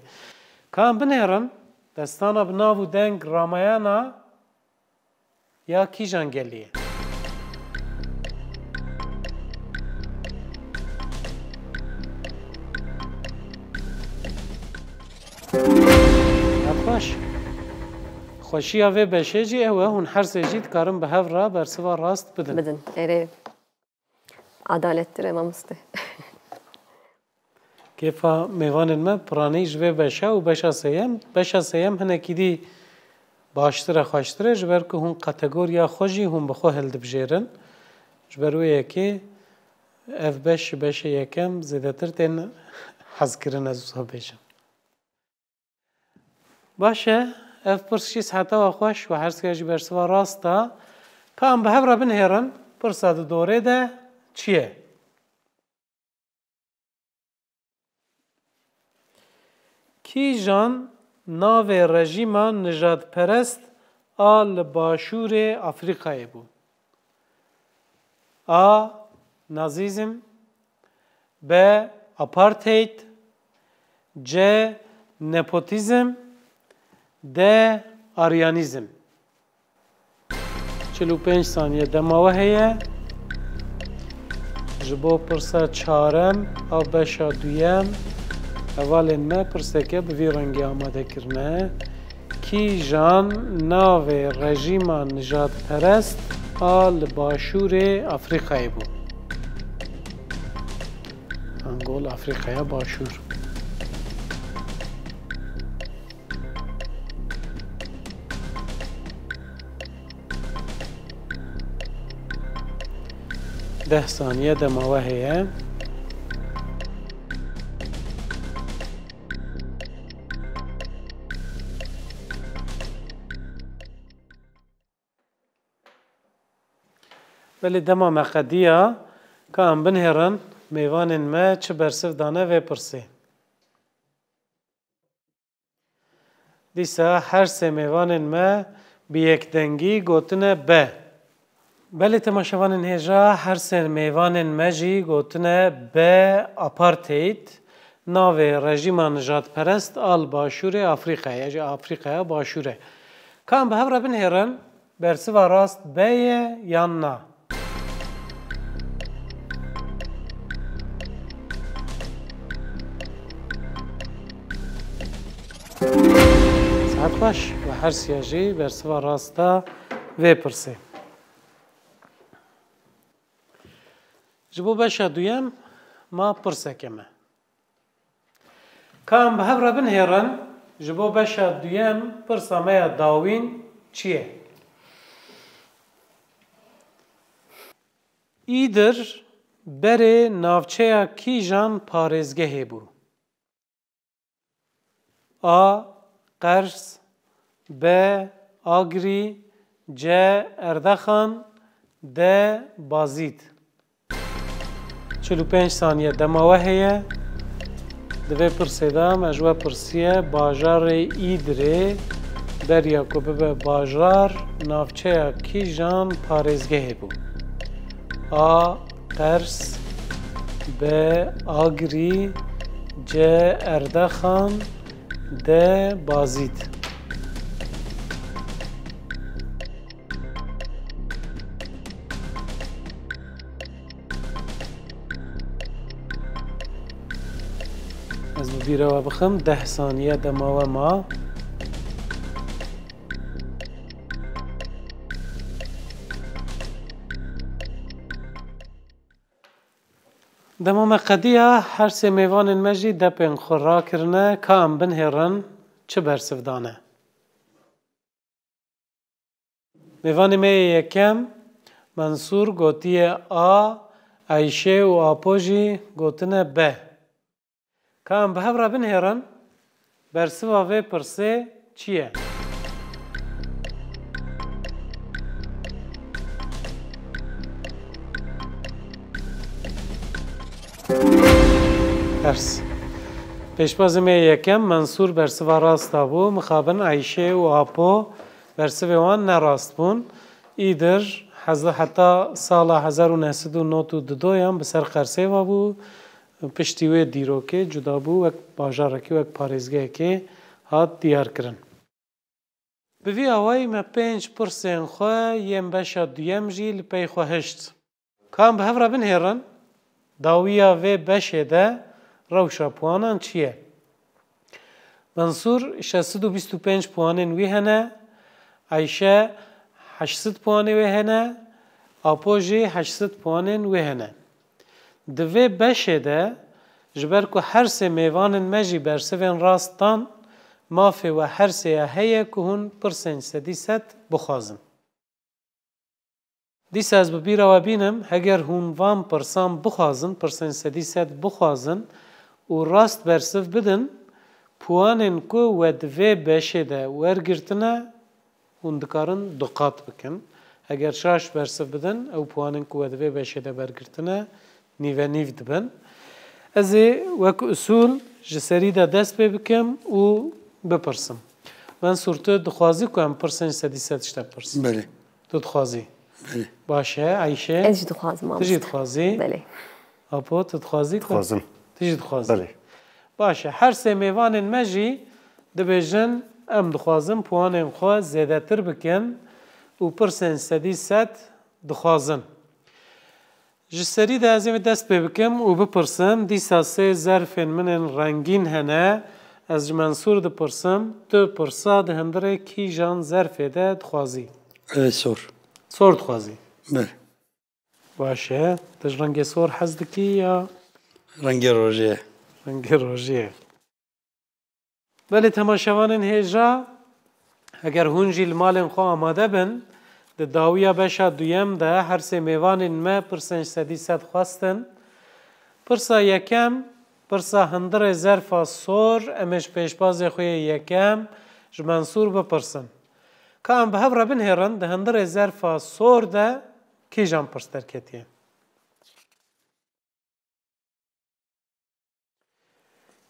Ka em binêrin, destana bi nav û deng Ramayana ya kîjan gelî ye? Ya baş. Xweşiya vê beşê jî ew e, hûn her sê jî dikarin bi hev re bersiva rast bidin. Bidin. Erê. Adalettir e mamoste. Kêfa mêvanên me piranî ji vê beşa û beşa sêyem. Beşa sêyem hinekî dî baştir e, xweştir e, ji ber ku hûn kategoriya xwe jî hûn bi xwe hildibijêrin. Ji ber wê yekê ev beş ji beşê yekem zêdetir tên hezkirin, ez wisa bêjim. Baş e, ev pirs jî seheta we xweş û her sêya jî bersiva rast da. Ka em bi hev re binihêrin, pirsa di dorê de çi ye? Kîjan navê rejîma nijadperest a li Başûrê Afrîkayê bû? A. Nazîzm. B. Apartheid. C. Nepotîzm. D. Aryanîzm. Çil û pênc saniye dema we heye. Ji bo pirsa çarem a beşa duyem, hevalên me pirseke bi vî rengî amade kirine. Kîjan navê rejîma nijadperest a li Başûrê Afrîkayê bû? Ango li Afrîkaya Başûr. Deh saniye dema we heye. Belê dema me qediya, ka em binihêrin, mêvanên me çi bersiv dane vê pirsê. Dîsa her sê mêvanên me bi yekdengî gotine B. Belê temaşevanên hêja, her sê mêvanên me jî gotine B, apartheid. Navê rejîma nijadperest a li Başûrê Afrîkayê, ya jî Afrîkaya Başûr e. Ka em bi hev re binihêrin, bersiva rast B ye yan na? Saet xweş, we her siya jî bersiva rast da vê pirsê. Ji bo beşa duyem ma pirseke me. Ka em bi hev re binihêrin, ji bo beşa duyem pirsa me ya dawîn çi ye? Îdir berê navçeya kîjan parêzgehê bû? A. Qers. B. Agirî. C. Erdexan. D. Bazîd. Çil û pênc saniye dema we heye. Di vê pirsê de me ji we pirsiye, bajarê Îdirê beriya ku bibe bajar, navçeya kîjan parêzgehê bû? A. Qers. B. Agirî. C. Erdexan. D. Bazîd. Ez bi bîra we bixim, deh saniye dema we ma. Dema me qediya, her sê mêvanên me jî depên xwe rakirine, ka em binihêrin çi bersiv dane. Mêvanê me yê yekem, Mensûr, gotiye A, Eyşe û Apo jî gotine B. Ka em bi hev re binihêrin, bersiva vê pirsê çi ye? Ters. Pêşbazê me yê yekem, Mensûr, bersiva rast dabû, mixabin Eyşe û Apo bersivê wan ne rast bûn. Îdir heza-, heta sala hezar û neh sed û nod û dudoyan bi ser Qersê ve bû. Piştî wê dîrokê cuda bû, wek bajarekî, wek parêzgehekê hat diyarkirin. Bi vî awayî me pênc pirsên xwe yên beşa duyem jî li pey xwe hişt. Ka em bi hev re binihêrin, dawiya vê beşê de rewşa puwanan çi ye? Mensûr şeş sed û bîst û pênc puwanên wî hene, Eyşe heşt sed puwanê wê hene, Apo jî heşt sed puwanên wê hene. Di vê beşê de, ji ber ku her sê mêvanên me jî bersivên rast dan, mafê we her sêya heye ku hûn pirsên sedî sed bixwazin. Dîsa ez bi bîra we bînim, heger hûn van pirsan bixwazin, pirsên sedî sed bixwazin û rast bersiv bidin, puwanên ku we di vê beşê de wergirtine, hûn dikarin du qat bikin. Heger şaş bersiv bidin, ew puwanên ku we di vê beşê de wergirtine, nîve nîv dibin. Ez ê wek usûl ji serî de dest pê bikim û bipirsim. Mensûr, tu dixwazî ku em pirsên sedî sed ji te bipirsin? Belê. Tu dixwazî? Belê. Baş e, Eyşe? Ez jî dixwazim, mamoste. Tu jî dixwazî? Belê. Apo, tu dixwazî ku? Dixwazim. Tu jî dixwazî? Belê. Baş e, her sê mêvanên me jî dibêjin, em dixwazin puwanên xwe zêdetir bikin û pirsên sedî sed dixwazin. Ji serî de ez ê dest pê bikim û bipirsim, dîsa sê zerfên min ên rengîn hene, ez ji Mensûr dipirsim, tu pirsa di hundirê kîjan zerfê de dixwazî? Ê, sor. Sor dixwazî? Belê. Baş e. Tu ji rengê sor hez dikî ya? Rengê rojê ye. Rengê rojê ye. Belê temaşevanên hêja, heger hûn jî li malên xwe amade bin, di dawiya beşa duyem de her sê mêvanên me pirsên sedî sed xwestin. Pirsa yekem, pirsa hundirê zerfa sor, em ê ji pêşbazê xwe yê yekem, ji Mensûr bipirsin. Ka em bi hev re binihêrin, di hundirê zerfa sor de kîjan pirs derketiye?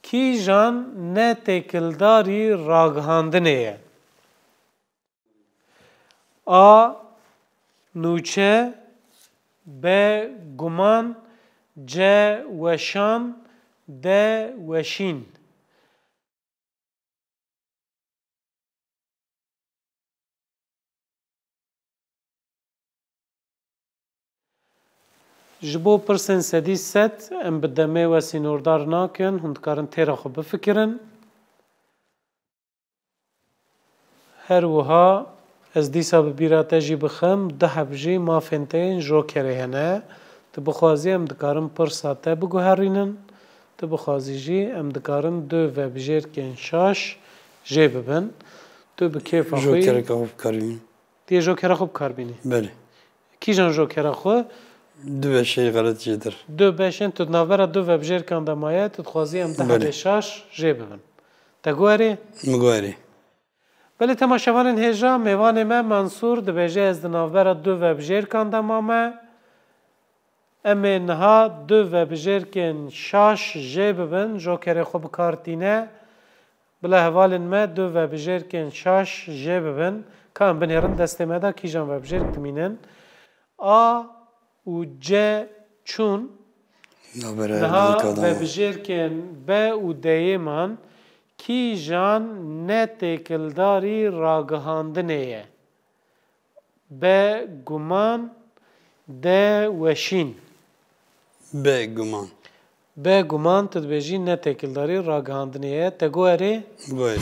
Kîjan ne têkildarî ragihandinê ye? A. Nûçe. B. Guman. C. Weşan. D. Weşîn. Ji bo pirsên sedî sed em bi demê we sînordar nakin, hûn dikarin têra xwe bifikirin. Her wiha ez dîsa bi bîra te jî bixim, du heb jî mafên te yên jokerê hene. Tu bixwazî em dikarin pirsa te biguherînin. Tu bixwazî jî em dikarin du vebijêrkên şaş jê bibin. Tu bi kêfa xwe yî Jokereka xwe bi kar bînim. Tu yê jokera xwe bi kar bînî. Belê. Kîjan jokera xwe? Du beşê xelet jêtir. Du beşên tu di navbera du vebijêrkan de maye, tu dixwazî em du Belê. hebê şaş jê bibin. Te guherî? Min guherî. Belê temaşevanên hêja, mêvanê me Mansûr dibêje, ez di navbera du vebijêrkan de mame. Em ê niha du vebijêrkên şaş jê bibin, jokerê xwe bi kar tîne. Bila hevalên me du vebijêrkên şaş jê bibin. Ka em binêrin destê me de kîjan vebijêrk dimînin. A û C çûn. Navbera Niha vebijêrkên B û D'yê man kîjan ne têkildarî ragihandinê ye? B guman, D weşîn. B guman. B guman, tu dibêjî ne têkildarî ragihandinê ye. Te got erê? Got erê.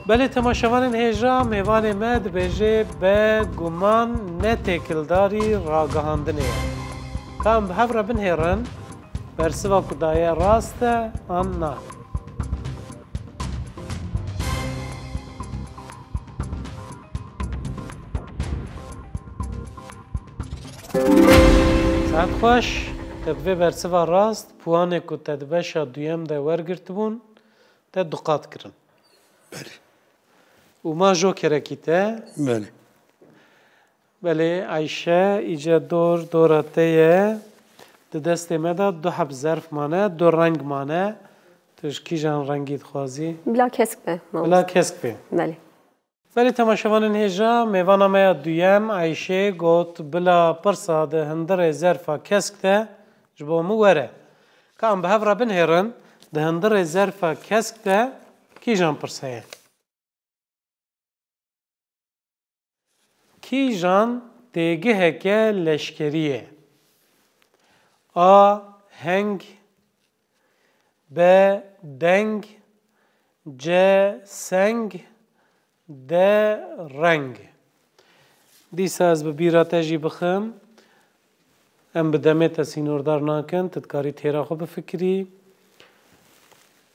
Belê temaşevanên hêja, mêvanê me dibêje B guman ne têkildarî ragihandinê ye. Ka em bi hev re binhêrin, bersiva ku daye rast e an na? Saet xweş, te bi vê bersiva rast, puanê ku te di beşa duyem de wergirtibûn, te du qat kirin. Belê. Û ma jokerekî te? Belê. Belê, Ayşe, îce dor, dora te ye. Di destê me de du heb zerf mane, du reng mane. Tu ji kîjan rengî dixwazî? Bila kesk be, mamoste. Bila kesk be. Belê. Belê, temaşevanên hêja, mêvana me ya duyem, Ayşê, got, bila pirsa di hundirê zerfa kesk de ji bo min were. Ka em bi hev re binhêrin, di hundirê zerfa kesk de kîjan pirs heye? Kîjan têgiheke leşkerî ye? A. Heng. B. Deng. C. Seng. D. Reng. Dîsa ez bi bîra te jî bixim. Em bi demê te sînordar nakin, tu dikarî têra xwe bifikirî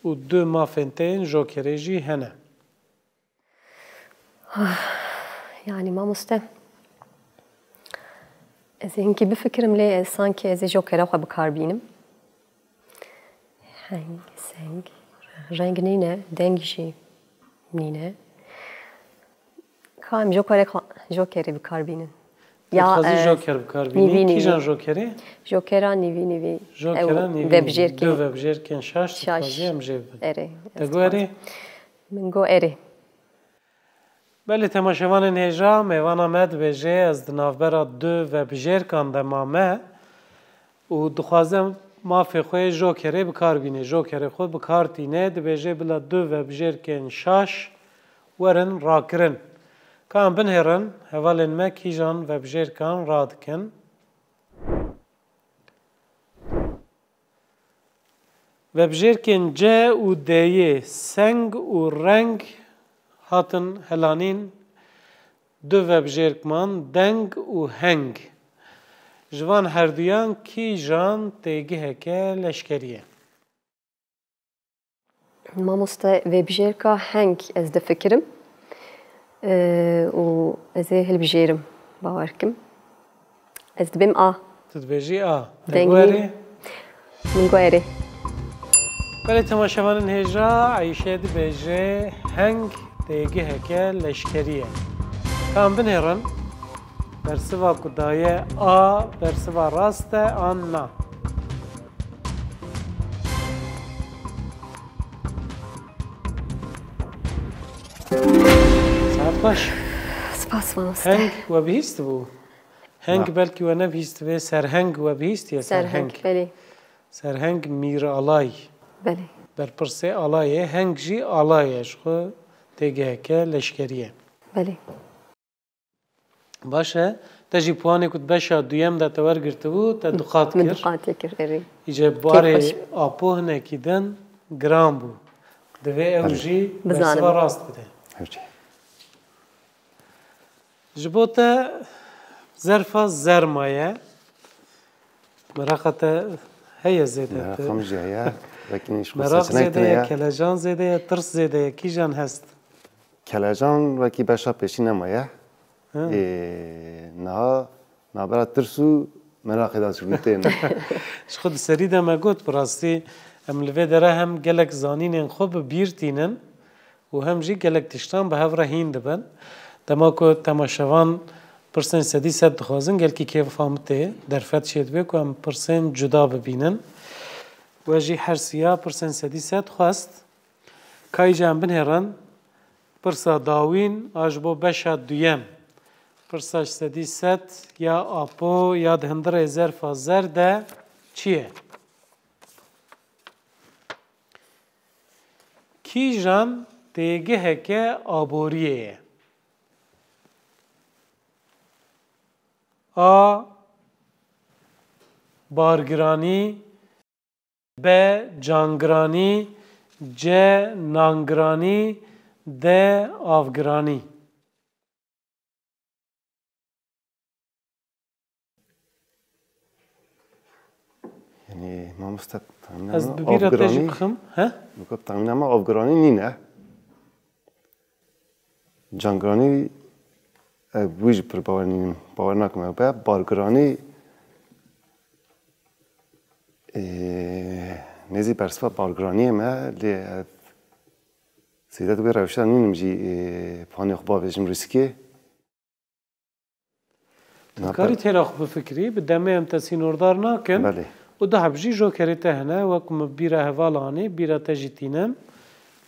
û du mafên te yên jokerê jî hene. Yani mamoste, ez ê hinkî bifikirim, lê ez sankî ez ê jokera xwe bi kar bînim. Heng, seng, reng nîne, deng jî nîne. Ka em jokerê xwe, jokerê bi kar bînin. Ya, Dixwazî e, joker bi kar bînî. Nîvî, nîvî. Kîjan jokerê? Jokera nîvî, nîvî. Jokera Ew nîvî, nîvî. Vebijêrkên Du vebijêrkên şaş, şaş. Dixwazî em jê bibin. Erê, Te ez got erê? Dixwazim. Min got erê. Belê, temaşevanên hêja, mêvana me dibêje, ez di navbera du vebijêrkan de mame û dixwaze mafê xwe yê jokerê bi kar bîne. Jokerê xwe bi kar tîne, dibêje bila du vebijêrkên şaş werin rakirin. Ka em binhêrin, hevalên me kîjan vebijêrkan radikin? Vebijêrkên C û D'yê seng û reng hatin helanîn, du vebijêrk man, deng û heng. Ji van herduyan kîjan têgiheke leşkerî ye? Mamoste, vebijêrka heng ez difikirim, e, û ez ê hilbijêrim, bawer kim. Ez dibêm A. Tu dibêjî A. Te Dengî. Guherî? Min guherî. Belê, temaşevanên hêja, Eyşe dibêje heng têgiheke leşkerî ye. Ka em binêrin, bersiva ku daye A, bersiva rast e an na? Saet xweş. Spas, mamoste. Heng we bihîstibû? Heng Na. Belkî we nebihîstibê, serheng we bihîstiye, serheng. Serheng, belê. Serheng Mîralay. Belê. Berpirsê alayê, heng jî alay e, ji xwe têgiheke leşkerî ye. Belê. Baş e, te jî puanê ku di beşa duyem de te wergirtibû, te duqat kir. Min duqatê kir, erê. Îce barê Apo hinekî din giran bû. Divê ew Erê. jî Bizanim. bersiva rast bide. Ew jî. Ji bo te zerfa zer maye. Meraqa te heye zêde. Meraqa min jî heye. Wekî ji xwe Meraq seçenek zêde tune ye, ye. Kelecan zêde ye, tirs zêde ye. Kîjan hest? Kelecan wekî beşa pêşî nemaye. Ha. Ê, niha nabera tirs û meraqê de çûbû tên. Ji xwe di serî de me got, bi rastî em li vê dere hem gelek zanînên xwe bi bîr tînin û hem jî gelek tiştan bi hev re hîn dibin. Dema ku temaşevan pirsên sedî sed dixwazin, gelkî kêfa min tê, derfet çêdibe ku em pirsên cuda bibînin. We jî her siya pirsên sedî sed xwest. Kayî jî em binêrin, pirsa dawîn a ji bo beşa duyem, pirsa sedî sed ya Apo ya di hundirê zerfa zer de çi ye? Kîjan têgiheke aboriyê ye? A. Bargiranî. B. Cangiranî. C. Nangiranî. D. Avgiranî. Yanî, mamoste, tahmîna Ez min bi bîra te jî avgiranî, bixim, he? Bi ku tahmîna min avgiranî nîne. Cangiranî, e, wî jî pir bawer nînim. Bawer nakim ew be. Bargiranî, e, nêzî bersiva bargiraniyê me, lê ez zêde di wê rewşa nînim jî, e, panê xwe bavêjim rîskê. Tu dikarî têra xwe bifikirî, bi demê em te sînordar nakin. Belê. Û dahab jî jokerê te hene, wek min bîra heval anî, bîra te jî tînim.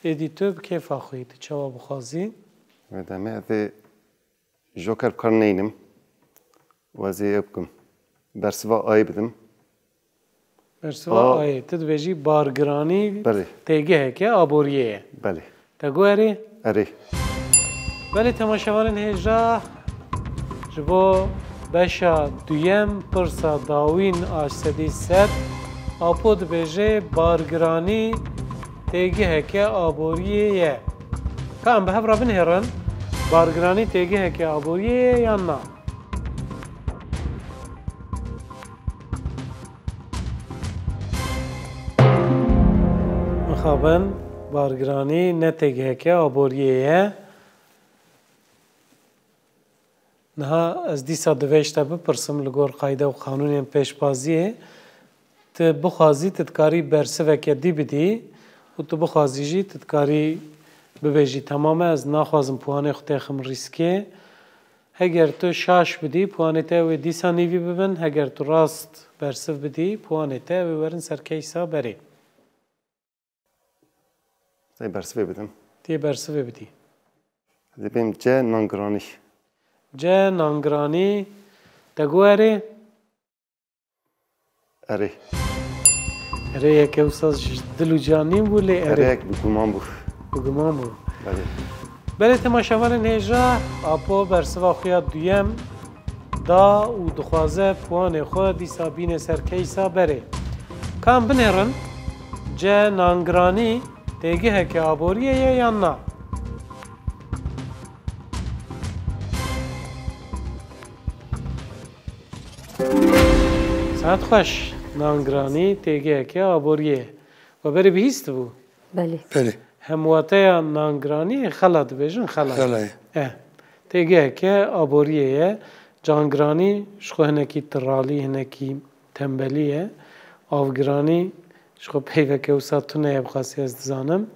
Êdî tu bi kêfa xwe yî, tu çawa bixwazî. Wê demê ez ê joker bi kar neynim. Û ez ê ew bikim. Bersiva Ayê bidim. Bersiva A. Ayê, tu dibêjî bargiranî Belê. têgiheke aboriyê ye. Belê. Te got erê? Erê. Belê, temaşevanên hêja, ji bo beşa duyem, pirsa dawîn a sedî sed, Apo dibêje bargiranî têgiheke aboriyê ye. Ka em bi hev re binêrin, bargiranî têgiheke aboriyê ye yan na? Mixabin, bargiranî ne têgiheke aboriyê ye. Niha ez dîsa divê ji te bipirsim li gor qayde û qanûnên pêşbaziyê. Tu bixwazî, tu dikarî bersiveke dî bidî û tu bixwazî jî, tu dikarî bibêjî, temam e, ez naxwazim puanê xwe têxim rîskê. Heger tu şaş bidî, puanê te ew ê dîsa nîvî bibin. Heger tu rast bersiv bidî, puanê te ew ê werin ser keysa berê. Sey bersivê bidim. Tê bersivê bidî. Dibêm C nangiranî. C nangiranî. Te got erê? Erê. Erê yek ew saz ji dil û canî bû, lê erê. Erê yek bi guman bû. Bi guman bû. Belê. Belê, temaşevanên hêja, Apo bersiva xwe ya duyem da û dixwaze puanê xwe dîsa bîne ser keysa berê. Ka em binêrin, C nangiranî têgiheke aboriyê ye yan na? Saet xweş, nangiranî têgiheke aboriyê ye. We berê bihîstibû? Belê. Belê. Hemwateya nangiraniyê xela dibêjin, xela ye. Xela ye. Eh, têgiheke aboriyê ye. Cangiranî ji xwe hinekî tiralî, hinekî tembelî ye. Avgiranî ji xwe peyveke wisa tune ye, bi xwesî ez dizanim.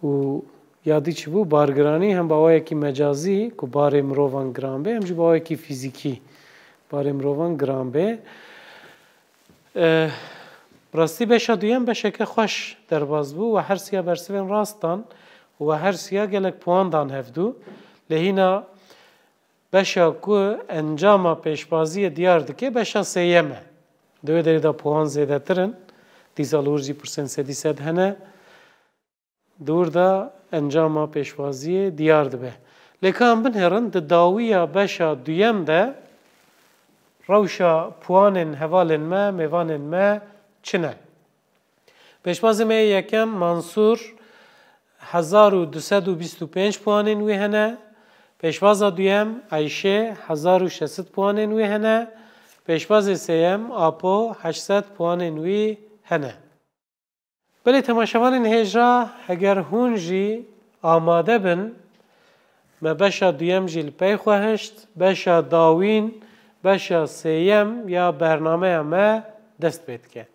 Û ya dî çi bû? Bargiranî hem bi awayekî mecazî, ku barê mirovan giran bê, hem jî bi awayekî fîzîkî barê mirovan giran bê. Eh, bi rastî beşa duyem beşeke xweş derbas bû. We her siya bersivên rast dan û we her siya gelek puan dan hevdû. Lê hîna beşa ku encama pêşbaziyê diyar dike, beşa sêyem e. Di wê derê de puan zêdetir in. Dîsa li wir jî pirsên sedî sed hene. Di wir de encama pêşwaziyê diyar dibe. Lê ka em binêrin, di dawiya beşa duyem de rewşa puwanên hevalên me, mêvanên me çi ne? Pêşbazê me yê yekem Mansûr hezar û du sed û bîst û pênc puwanên wî hene. Pêşbaza duyem Eyşê hezar û şeş sed puwanên wî hene. Pêşbazê sêyem Apo heşt sed puwanên wî hene. Belê temaşevanên hêja, heger hûn jî amade bin, me beşa duyem jî li pey xwe hişt, beşa dawîn, beşa sêyem ya bernameya me dest pê dike.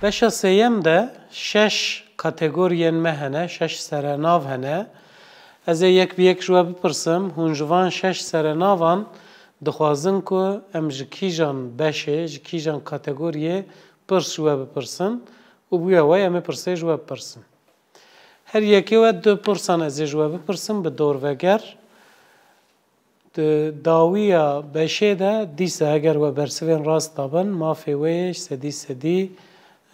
Beşa sêyem de şeş kategoriyên me hene, şeş serenav hene. Ez ê yek bi yek ji we bipirsim, hûn ji van şeş serenavan dixwazin ku em ji kîjan beşê, ji kîjan kategoriyê pirs ji we bipirsin û bi wê awayî em ê pirsê ji we bipirsin. Her yekê we du pirsan ez ê ji we bipirsim bi dorveger. Di dawiya beşê de dîsa eger we bersivên rast dabin, mafê we yê ji sedî sedî,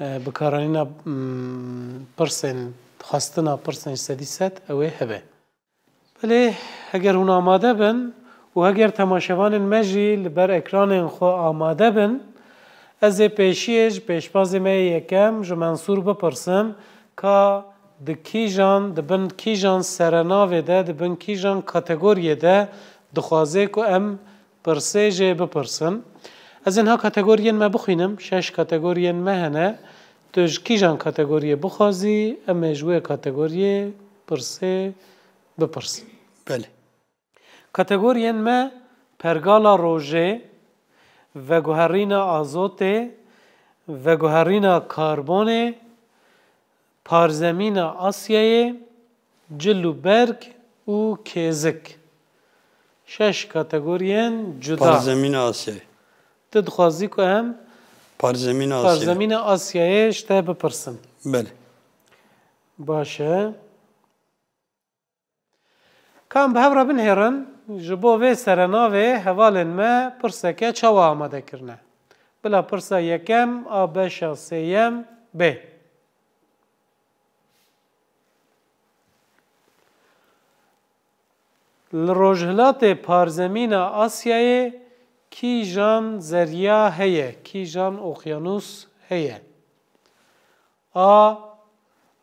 e, bikaranîna, mm, pirsên, xwestina pirsên ji sedî sed ew ê hebe. Belê, heger hûn amade bin û heger temaşevanên me jî li ber ekranên xwe amade bin, ez ê pêşiyê ji pêşbazê me yê yekem, ji Mensûr bipirsim, ka di kîjan, di bin kîjan serenavê de, di bin kîjan kategoriyê de dixwaze ku em pirsê jê bipirsin. Ez ê niha kategoriyên me bixwînim, şeş kategoriyên me hene. Tu ji kîjan kategoriyê bixwazî, em ê ji wê kategoriyê pirsê bipirsin. Belê. Kategoriyên me pergala rojê, veguherîna azotê, veguherîna karbonê, parzemîna Asyayê, cil û berg û kêzik. Şeş kategoriyên cuda. Parzemîna Asyayê. Tu dixwazî ku em Parzemîna Asyayê. Parzemîna Asyayê ji te bipirsin. Belê. Baş e. Ka em bi hev re binihêrin, ji bo vê serenavê hevalên me pirseke çawa amade kirine? Bila pirsa yekem a beşa sêyem bê. Li rojhilatê parzemîna Asyayê kîjan zerya heye, kîjan okyanûs heye? A.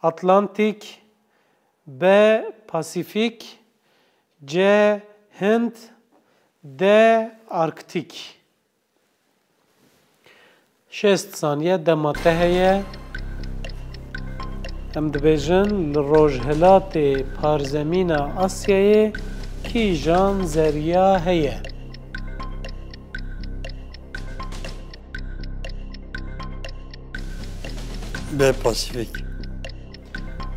Atlantîk, B. Pasîfîk, C. Hind, D. Arktîk. Şêst saniye dema te heye. Em dibêjin, li rojhilatê parzemîna Asyayê kîjan zerya heye? B. Pasîfîk.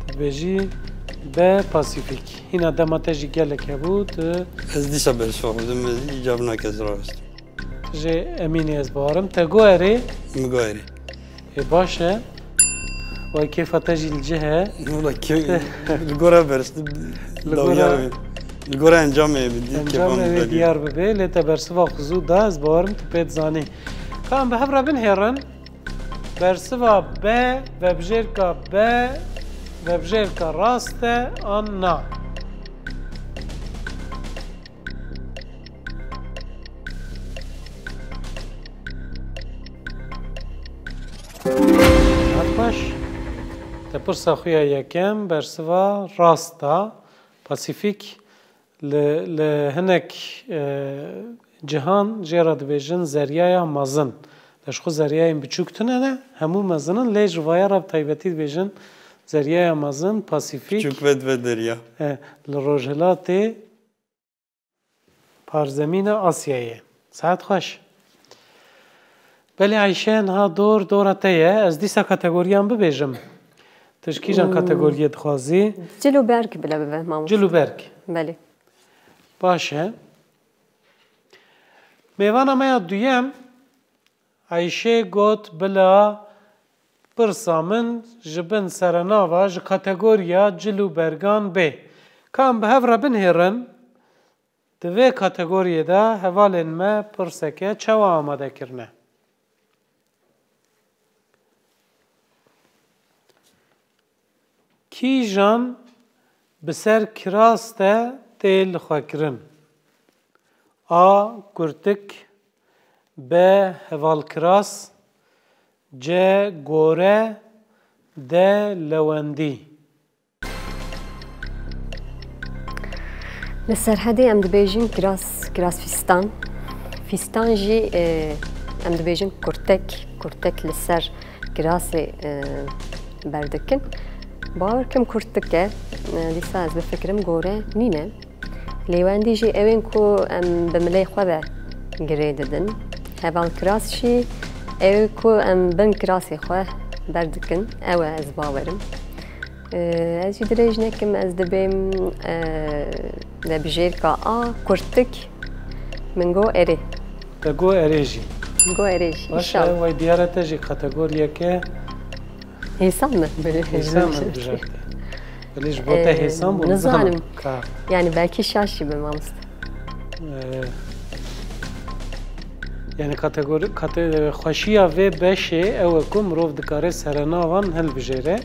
Dibêjî B. Pasîfîk. Hîna dema te jî gelek hebû, tu Ez dîsa bersiva xwe didim, ez îcab nake ez rawestim. Tu jê emînî ez bawerim. Te got erê? Min got erê. Ê, baş e. Way kêfa te jî li cih e. Wala kê-, li gora bersiv, Li dawiya gora wê. Li gora encamê bi dî kêfa Encamê min wê belî. Diyar bibe, lê te bersiva xwe zû da, ez bawerim tu pê dizanî. Ka em bi hev re binihêrin. Bersiva B, vebjêrka B, vebjêrka rast e an na? Hat baş. Te pirsa xwe ya yekem bersiva rast da. Pasîfîk li, li hinek, e, cihan jê re dibêjin Zeryaya Mezin. Lê ji xwe zeryayên biçûk tune ne, hemû mezin in, lê ji vaya re bi taybetî dibêjin Zeryaya Mezin, Pasîfîk. Biçûk ve dibe derya. E, li rojhilatê Parzemîna Asyayê. Saet xweş. Belê Ayşe, niha dor dora te ye. Ez dîsa kategoriyan bibêjim. Tu ji kîjan Hmm. kategoriyê dixwazî? Cil û berg bile bibe, mamoste. Cil û berg. Belê. Baş e. Mêvana me ya duyem, Ayşe got, bila pirsa min ji bin serenava ji kategoriya cil û bergan bê. Ka em bi hev re binihêrin, Di vê kategoriyê de hevalên me pirseke çawa amade kirine? Kîjan bi ser kiras de tê lixwekirin? A. Kurtik. B. Hevalkiras. C. Gore. D. Lewendî. Li Serhedê em dibêjin kiras, kiras fîstan. Fîstan jî, e, em dibêjin kurtek, kurtek li ser kirasê, e, berdikin. Bawer kim kurtik e, e, dîsa ez bifikirim gore nîne. Lêwendî jî ew ên ku em bi milê xwe ve girê didin. Hevalkiras jî ew ê ku em bin kirasê xwe berdikin. Ew e, ez bawerim. Ee, ez jî dirêj nekim, ez dibêm, ee, vebijêrka A, kurtik, min got erê. Te got erê jî. Min got erê jî, Baş e, înşallah. Wey diyar e te jî kategoriyeke Hêsan min. Hêsan min bijarte. Belê ji bo te Ee, hêsan bû, nizanim. Ka. Yani belkî şaş jî be mamoste. Ee, Yani kategori, kate, xweşiya vê beşê ew e ku mirov dikare serenavan hilbijêre.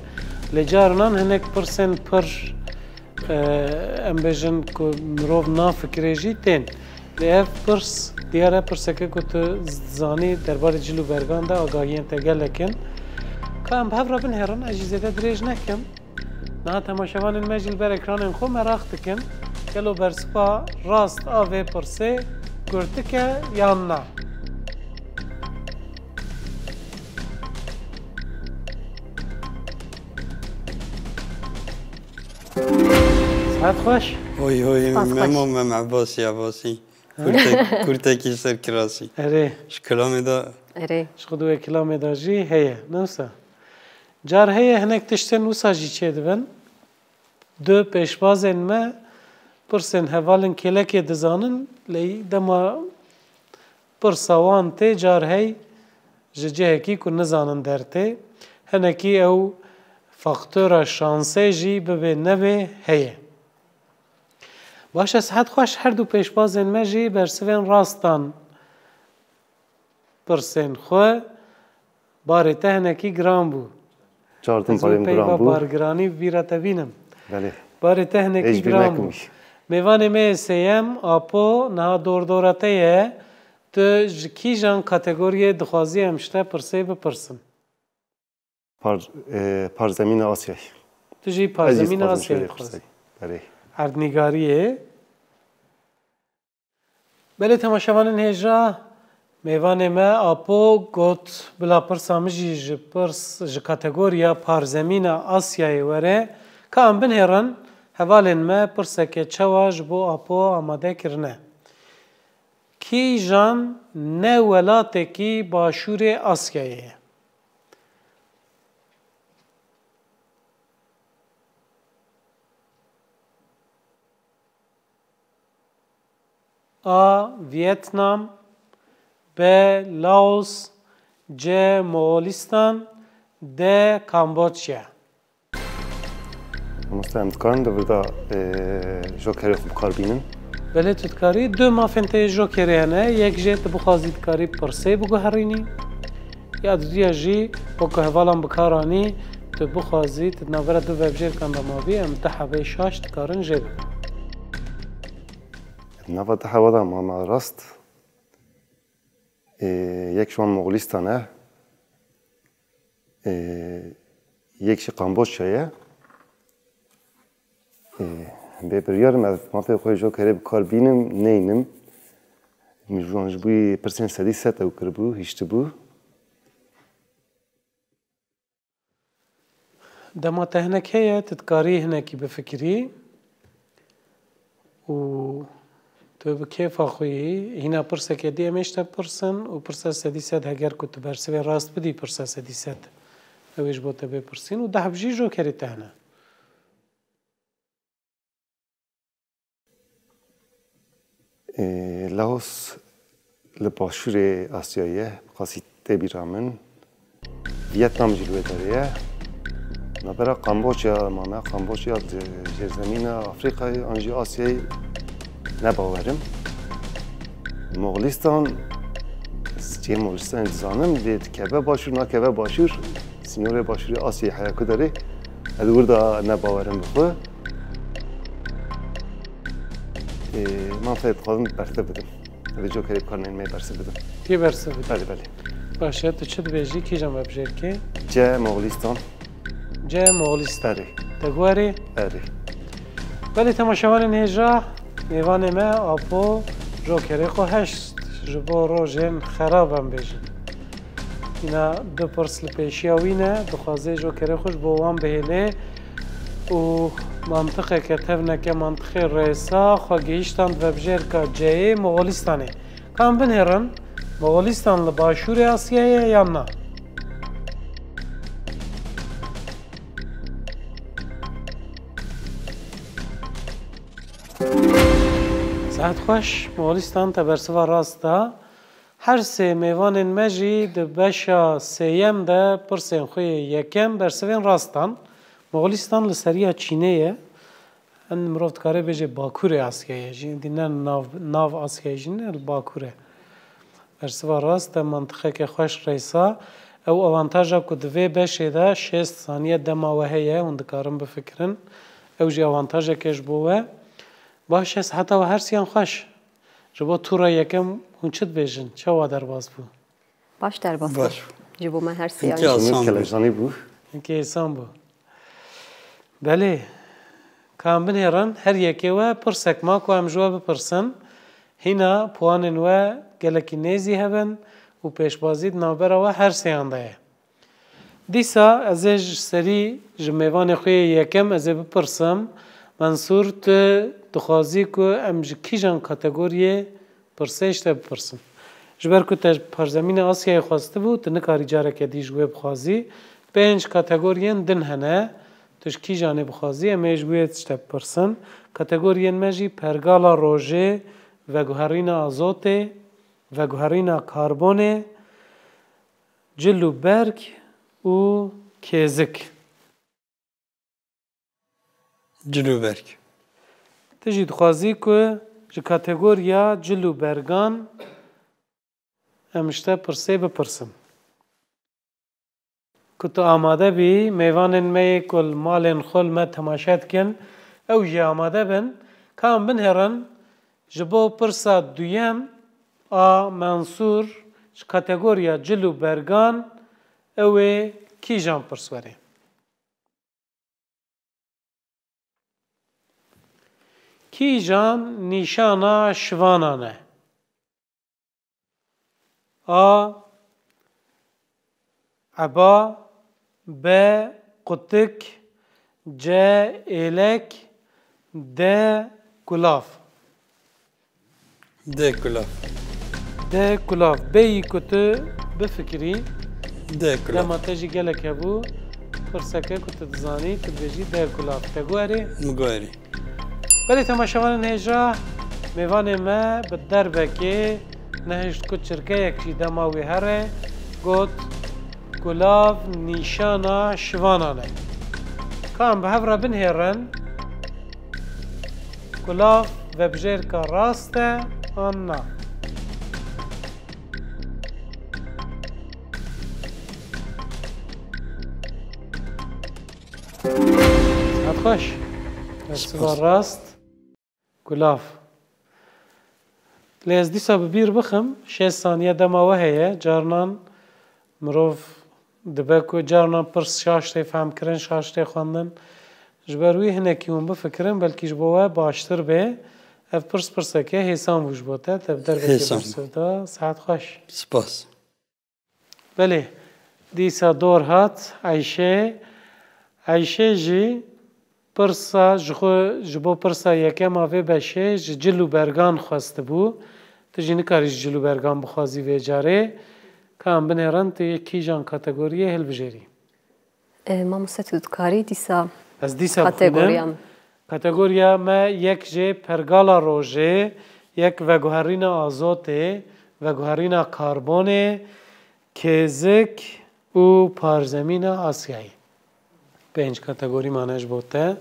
Lê carinan hinek pirsên pir, e, em bêjin ku mirov nafikirê jî tên. Lê ev pirs diyar e pirseke ku tu zanî derbarê cil û bergan de agahiyên te gelek in. Ka em bi hev re binêrin, ez jî zêde dirêj nekim. Niha temaşevanên me jî li ber ekranên xwe meraq dikin, gelo bersiva rast a vê pirsê kurtik e yan na? Sihet xweş. Hoy hoy, Spas xweş. Memo, Mem Ebasî, Ebasî. Kurtek, kurtekî ser kirasî. Erê. Ji kilamê de. Erê. Ji xwe di wê kilamê de jî heye. Ne wisa? Car heye hinek tiştên wisa jî çêdibin. Du pêşbazên me pirsên hevalên kêlekê dizanin, lê dema pirsa wan tê car hey ji cihekî ku nizanin dertê. Hinekî ew faktora şansê jî bibê nebê heye. Baş e, sihet xweş, her du pêşbazên me jî bersivên rast dan pirsên xwe. Barê te hinekî giran bû. Cartin barê min giran bû. Bargiranî bi bîra te bînim. Belê. Barê te hinekî giran bû. Mêvanê me yê sêyem, Apo, niha dordora te ye. Tu ji kîjan kategoriyê dixwazî em ji te pirsê bipirsin? Par, e, parzemîna Asyayê. Tu jî parzemîna Asyayê dixwazî. Belê. Erdnîgariyê. Belê temaşevanên hêja, mêvanê me Apo got, bila pirsa min jî ji pirs, ji kategoriya parzemîna Asyayê were, ka em binêrin, hevalên me pirseke çawa ji bo Apo amade kirine. Kîjan ne welatekî başûrê Asyayê ye? A. Vietnam. B. Laos. C. Moğolistan. D. Kamboçya. Mamoste, em dikarin di vir de, e, jokerê xwe bi kar bînin? Belê tu dikarî. Du mafên te yê jokerê hene. Yek jê tu bixwazî dikarî pirsê biguherînî. Ya diduya jî wek ku hevalan bi kar anî, tu bixwazî, tu di navbera du vebjêrkan de mabî, em du hebeyê şaş dikarin jê bibin. Di nava du heba de mame rast. Ê, yek ji wan Moxlistan e. Ê, yek jî Kamboçya ye. Ê, bê biryar im, ez mafê xwe jokerê bi kar bînim, neynim. Min ji wan ji bo pirsên sedî sed ew kiribû, hiştibû. Dema te hinek heye, tu dikarî hinekî bifikirî û tu bi kêfa xwe yî. Hîna pirseke dî em ê ji te pirsin û pirsa sedî sed, heger ku tu bersivê rast bidî, pirsa sedî sed ew ê ji bo te bê pirsîn û deh jî jokerê te hene. Ê, Laos li başûrê Asyayê ye, bi qasî tê bîra min. Vietnam jî li wê derê ye. Navbera Kamboçya mame, Kamboçya di jêrzemîna Afrîkayê an jî Asyayê Ne bawerim. Moxlistan, ez çiyê Moxlistanê dizanim, lê dikeve başûr, nakeve başûr, sînorê başûrê Asyayê heya ku derê, ez li wir de ne bawerim bi xwe. Ê, man fê dixwazim bersiv bidim. Vê jokerê bi kar neynim, bersiv bidim. Tê bersiv bidî. Belê, belê. Baş e, tu çi dibêjî, kîjan vebijêrkê? C, Moxlistan. C, Moxlistan. Erê. Te guherî? Erê. Belê, temaşevanên hêja, mêvanê me Apo jokerê xwe heşt ji bo rojên xerab em bêjin. Hîna du pirs li pêşiya wî ne, dixwaze jokerê xwe ji bo wan bihêle û mantiqeke tevneke mantiqê rêsa xwe gihîştand vebijêrka C'yê Moxolistanê. Ka em binêrin, Moxolistan li başûrê Asyayê ye yan na? Sehet xweş, Moxolistan te bersiva rast da. Her sê mêvanên me jî di beşa sêyem de pirsên xwe yê yekem bersivên rast dan. Moxolistan li seriya Çînê ye. Hin mirov dikare bêje Bakurê Asyayê jî, dî ne nav, nav Asyayê jî ne, li Bakur e. Bersiva rast e, mantiqeke xweş rêsa. Ew avantaja ku di vê beşê de şêst saniye dema we heye, hûn dikarin bifikirin. Ew jî avantajeke ji bo we. Baş e, seheta we her siyan xweş. Ji bo tûra yekem hûn çi dibêjin? Çawa derbas bû? Baş derbas bû. Baş. Ji bo me her siyan. Hinkî asan bû. Kelejanî bû. Hinkî hêsan bû. Belê. Ka em binêrin, her yekê we pirsek ma ku em ji we bipirsin. Hîna puanên we gelekî nêzî hebin û pêşbazî di navbera we her sêyan de ye. Dîsa ez ê ji serî ji mêvanê xwe yê yekem ez ê bipirsim, Mensûr, tu dixwazî ku em ji kîjan kategoriyê pirsê ji te bipirsin? Ji ber ku te parzemîna Asyayê xwestibû, tu nikarî careke dî ji wê bixwazî. Pênc kategoriyên din hene, tu ji kîjanê bixwazî, em ê ji wê ji te bipirsin. Kategoriyên me jî pergala rojê, veguherîna azotê, veguherîna karbonê, cil û berg û kêzik. Cil û berg. Tu jî dixwazî ku ji kategoriya cil û bergan em ji te pirsê bipirsin. Ku tu amade bî, mêvanên me yê ku li malên xwe li me temaşe dikin, ew jî amade bin, ka em binêrin, ji bo pirsa duyem a Mensûr ji kategoriya cil û bergan, ew ê kîjan pirs were? Kîjan nîşana şivanan e? A, eba, B, qutik, C, êlek, D, kulav. D, kulav. D, kulav. Bêyî ku tu bifikirî, D, kulav. Dema te jî gelek hebû, pirseke ku tu dizanî, tu dibêjî D, kulav. Te guherî? Min guherî. Belê temaşevanên hêja, mêvanê me bi derbekê nehişt ku çirkeyek jî dema wî here, got, kulav nîşana şivanan e. Ka em bi hev re binêrin, kulav vebijêrka rast e an na? Saet xweş. Siva rast. Kulav. Lê ez dîsa bi bîr bixim, şêst saniye dema we heye. Carinan mirov dibe ku carinan pirs şaş tê fehmkirin, şaş tê xwendin. Ji ber wî hinekî hûn bifikirin, belkî ji bo we baştir bê. Ev pirs pirseke hêsan bû ji bo te. Te bi derbekê bersiv da. Saet xweş. Spas. Belê, dîsa dor hat Eyşê. Eyşê jî pirsa ji xwe, ji bo pirsa yekem a vê beşê ji cil û bergan xwestibû. Tu jî nikarî ji cil û bergan bixwazî vê carê. Ka em binêrin tu yê kîjan kategoriyê hilbijêrî? E, mamoste, tu dikarî dîsa Ez dîsa kategoriya bixwînim. Kategoriya me yek jê pergala rojê, yek veguherîna azotê, veguherîna karbonê, kêzik û parzemîna Asyayê. Pênc kategorî mane ji bo te.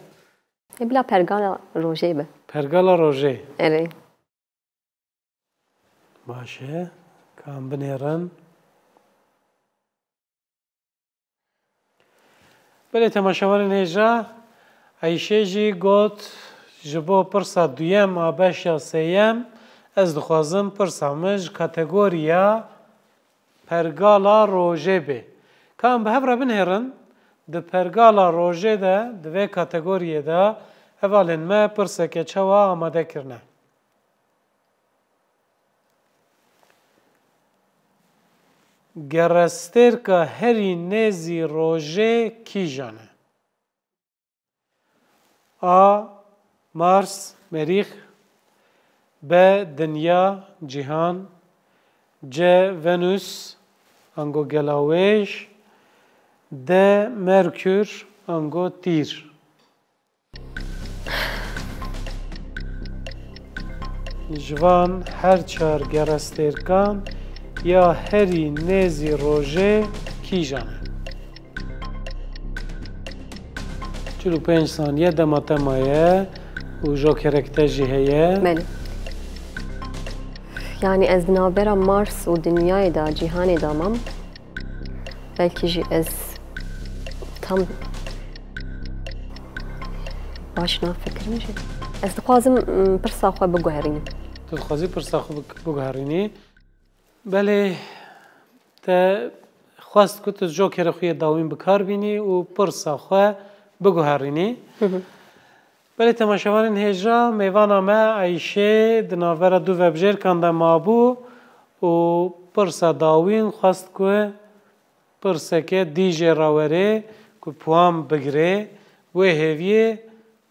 E, bila pergala rojê be. Pergala rojê. Erê. Baş e, ka em binêrin. Belê temaşevanên hêja, Eyşê jî got, ji bo pirsa duyem a beşa sêyem, ez dixwazim pirsa min ji kategoriya pergala rojê bê. Ka em bi hev re binêrin, di pergala rojê de, di vê kategoriyê de hevalên me pirseke çawa amade kirine. Gerestêrka herî nêzî rojê kîjan e? A. Mars, Merîx. B. Dinya, Cîhan. C. Venus, ango Gelawêj. D. Merkür, ango Tîr. Ji van her çar gerestêrkan ya herî nêzî rojê kîjan e? Çil û pênc saniye dema te maye û jokerek te jî heye. Belê. Yani ez di navbera Mars û Dinyayê de, cîhanê de mam. Belkî jî ez tam baş nafikirim jî. Ez dixwazim, m, pirsa xwe biguherînim. Tu dixwazî pirsa xwe big-, biguherînî? Belê, te xwest ku tu jokera xwe yê dawîn bi kar bînî û pirsa xwe biguherînî. Hı hı. Belê temaşevanên hêja, mêvana me Eyşê di navbera du vebjêrkan de mabû û pirsa dawîn xwest ku pirseke dî jê re were ku puan bigire, wê hêviyê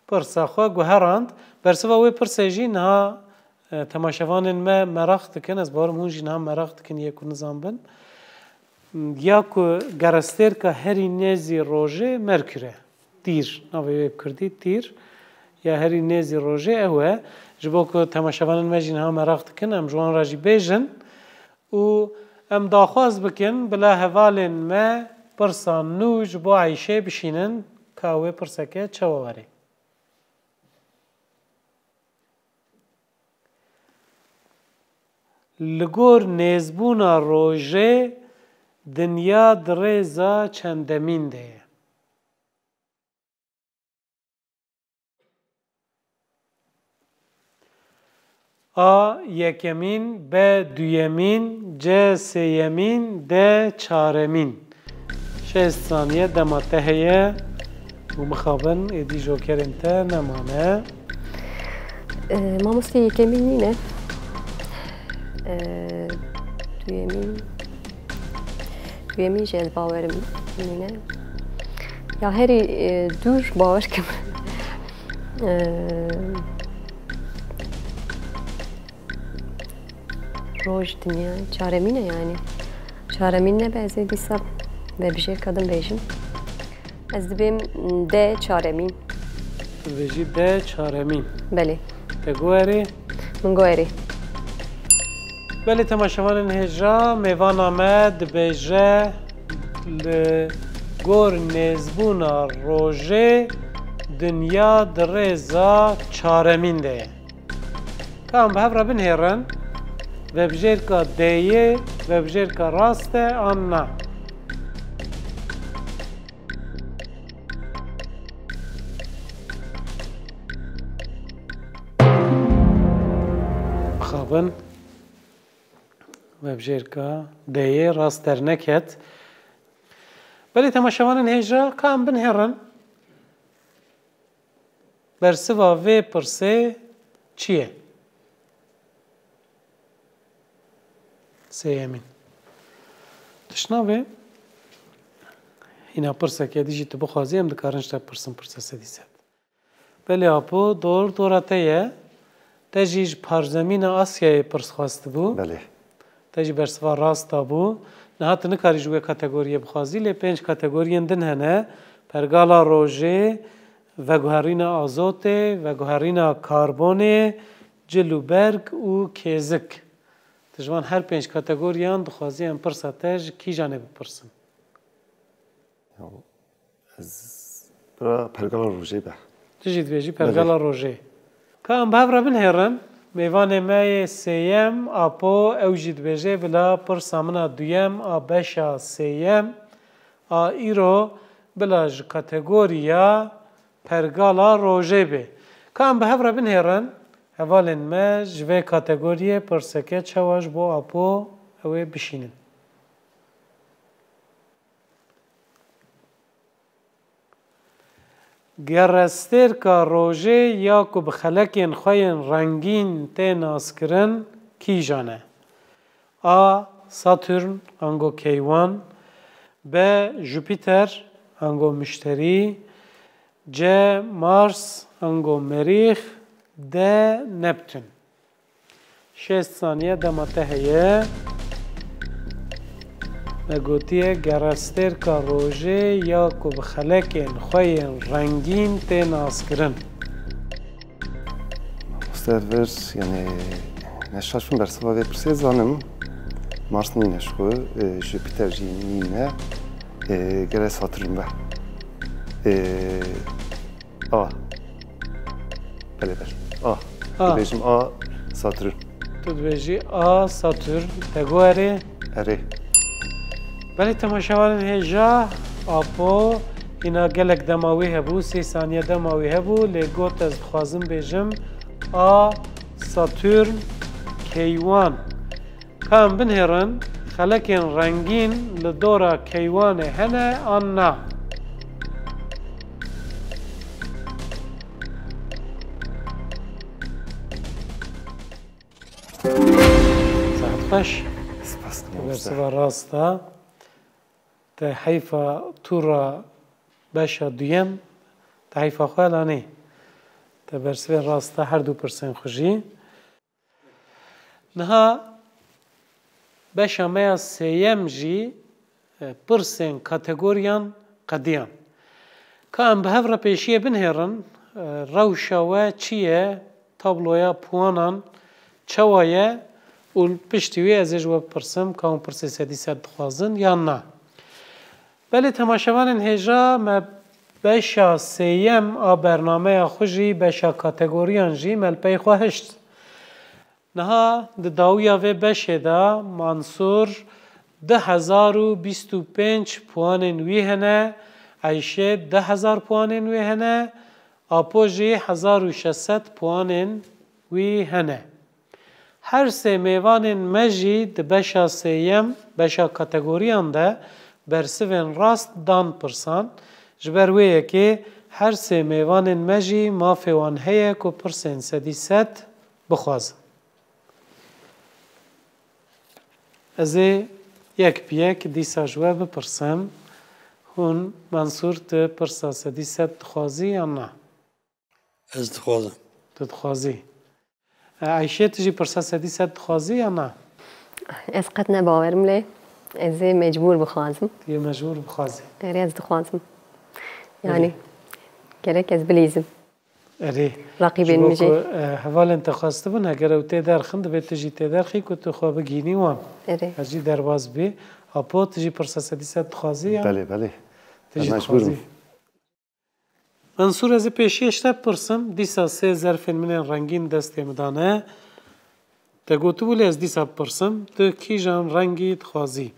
pirsa xwe guherand. Bersiva wê pirsê jî niha, e, temaşevanên me meraq dikin, ez bawerim hûn jî niha meraq dikin yê ku nizanbin. Ya ku gerestêrka herî nêzî rojê Merkür e. Tîr, navê wê bi kurdî tîr ya herî nêzî rojê ew e. Ji bo ku temaşevanên me jî niha meraq dikin, em ji wan re jî bêjin û em daxwaz bikin bila hevalên me pirsa nû ji bo Eyşê bişînin, ka wê pirseke çawa were. Li gor nêzbûna rojê, dinya di rêza çendemîn de ye? A yekemîn, B duyemîn, C sêyemîn, D çaremîn. Şêst saniye dema te heye û mixabin êdî jokerên te nemane. Ee, mamoste yekemîn nîne. Ee, duyemîn, duyemîn jî ez bawerim nîne. Ya herî, e, dûr bawer kim. Ee, Roj, dinya, çaremîn e yani. Çaremîn nebe ez ê dîsa vebijêrka din bêjim. Ez dibêm D çaremîn. Tu dibêjî D çaremîn. Belê. Te guherî? Min guherî. Belê temaşevanên hêja, mêvana me dibêje li gor nêzbûna rojê dinya di rêza çaremîn de ye. Ka em bi hev re binihêrin, vebijêrka D'yê vebijêrka rast e an na? Mixabin, vebijêrka D'yê rast derneket. Belê temaşevanên hêja, ka em binihêrin. Bersiva vê pirsê çi ye? Sêyemîn. Tişt navê, hîna pirseke dî jî tu bixwazî, em dikarin ji te pirsin pirsa sedî sed. Belê apo, dor dora te ye. Te jî ji parzemîna Asyayê pirs xwestibû. Belê. Te jî bersiva rast dabû. Niha tu nikarî ji wê kategoriyê bixwazî, lê pênc kategoriyên din hene. Pergala rojê, veguherîna azotê, veguherîna karbonê, cil û berg û kêzik. Tu ji van her pênc kategoriyan dixwazî em pirsa te ji kîjanê bipirsin? Ya, ez bira pergala rojê be. Tu jî dibêjî Belê. Pergala rojê. Ka em bi hev re binihêrin, Mêvanê me yê sêyem, Apo, ew jî dibêje, bila pirsa min a duyem a beşa sêyem a îro, bila ji kategoriya pergala rojê bê. Ka em bi hev re binêrin, hevalên me ji vê kategoriyê pirseke çawa ji bo Apo ew ê bişînin. Gerestêrka rojê ya ku bi xelekên xwe yên rengîn tê naskirin kîjan e? A. Saturn, ango Keywan. B. Jupîter, ango Mişterî. C. Mars, ango Merîx. D. Neptun. Şêst saniye dema te heye. Me gotiye gerestêrka rojê ya ku bi xelekên xwe yên rengîn tê naskirin. Mamoste Elver, yani ne şaşım bersiva vê pirsê zanim. Mars nîne ji xwe, e, Jupiter jî nîne, e, gere Saturn be. E, A. Belê, belê. A. A. Dibêjim A, Saturn. Tu dibêjî A, Saturn. Te got erê? Erê. Belê, temaşevanên hêja, Apo, hîna gelek dema wî hebû, sê saniye dema wî hebû, lê got ez dixwazim bêjim A, Saturn, Keywan. Ka em binêrin, xelekên rengîn li dora keywanê hene an na? Saet xweş. Spas dikim, Te mamoste. Bersiva rast da. Te heyfa tûra beşa duyem, te heyfa xwe elanî. Te bersivê rast da her du pirsên xwe jî. Niha beşa me ya sêyem jî, e, pirsên kategoriyan qediyan. Ka em bi hev re pêşiyê binihêrin, e, rewşa we çi ye, tabloya puwanan çawa ye û piştî wê ez ê ji we bipirsim, ka hûn pirsê sedî sed dixwazin yan na. Belê temaşevanên hêja, me beşa sêyem a bernameya xwe jî, beşa kategoriyan jî me li pey xwe hişt. Niha di dawiya vê beşê de Mansûr du hezar û bîst û pênc puanên wî hene, Eyşê du hezar puanên wê hene, Apo jî hezar û şeş sed puanên wî hene. Her sê mêvanên me jî di beşa sêyem, beşa kategoriyan de bersivên rast dan pirsan. Ji ber wê yekê her sê mêvanên me jî mafê wan heye ku pirsên sedî sed bixwazin. Ez ê yek bi yek dîsa ji we bipirsim. Hûn, Mansûr, tu pirsa sedî sed dixwazî yan na? Ez dixwazim. Tu dixwazî. E, Eyşê, tu jî pirsa sedî sed dixwazî yan na? Ez qet ne bawerim lê ez ê mecbûr bixwazim. Tu yê mecbûr bixwazî. Erê, ez dixwazim. Erê. Yani, gerek ez bilîzim. Erê. Raqîbên Ji bo min jî. ku, e, hevalên te xwestibûn, heger ew tê derxin, divê tu jî tê derxî ku tu xwe bigînî wan. Erê. Ez jî derbas bî. Apo, tu jî pirsa sedî sed dixwazî ya? Belê, belê. Tu jî Ez mecbûr dixwazî. im. Mansûr, ez ê pêşiyê ji te bipirsim. Dîsa sê zerfên min ên rengîn destê min de ne. Te gotibû lê ez dîsa bipirsim. Tu kîjan rengî dixwazî?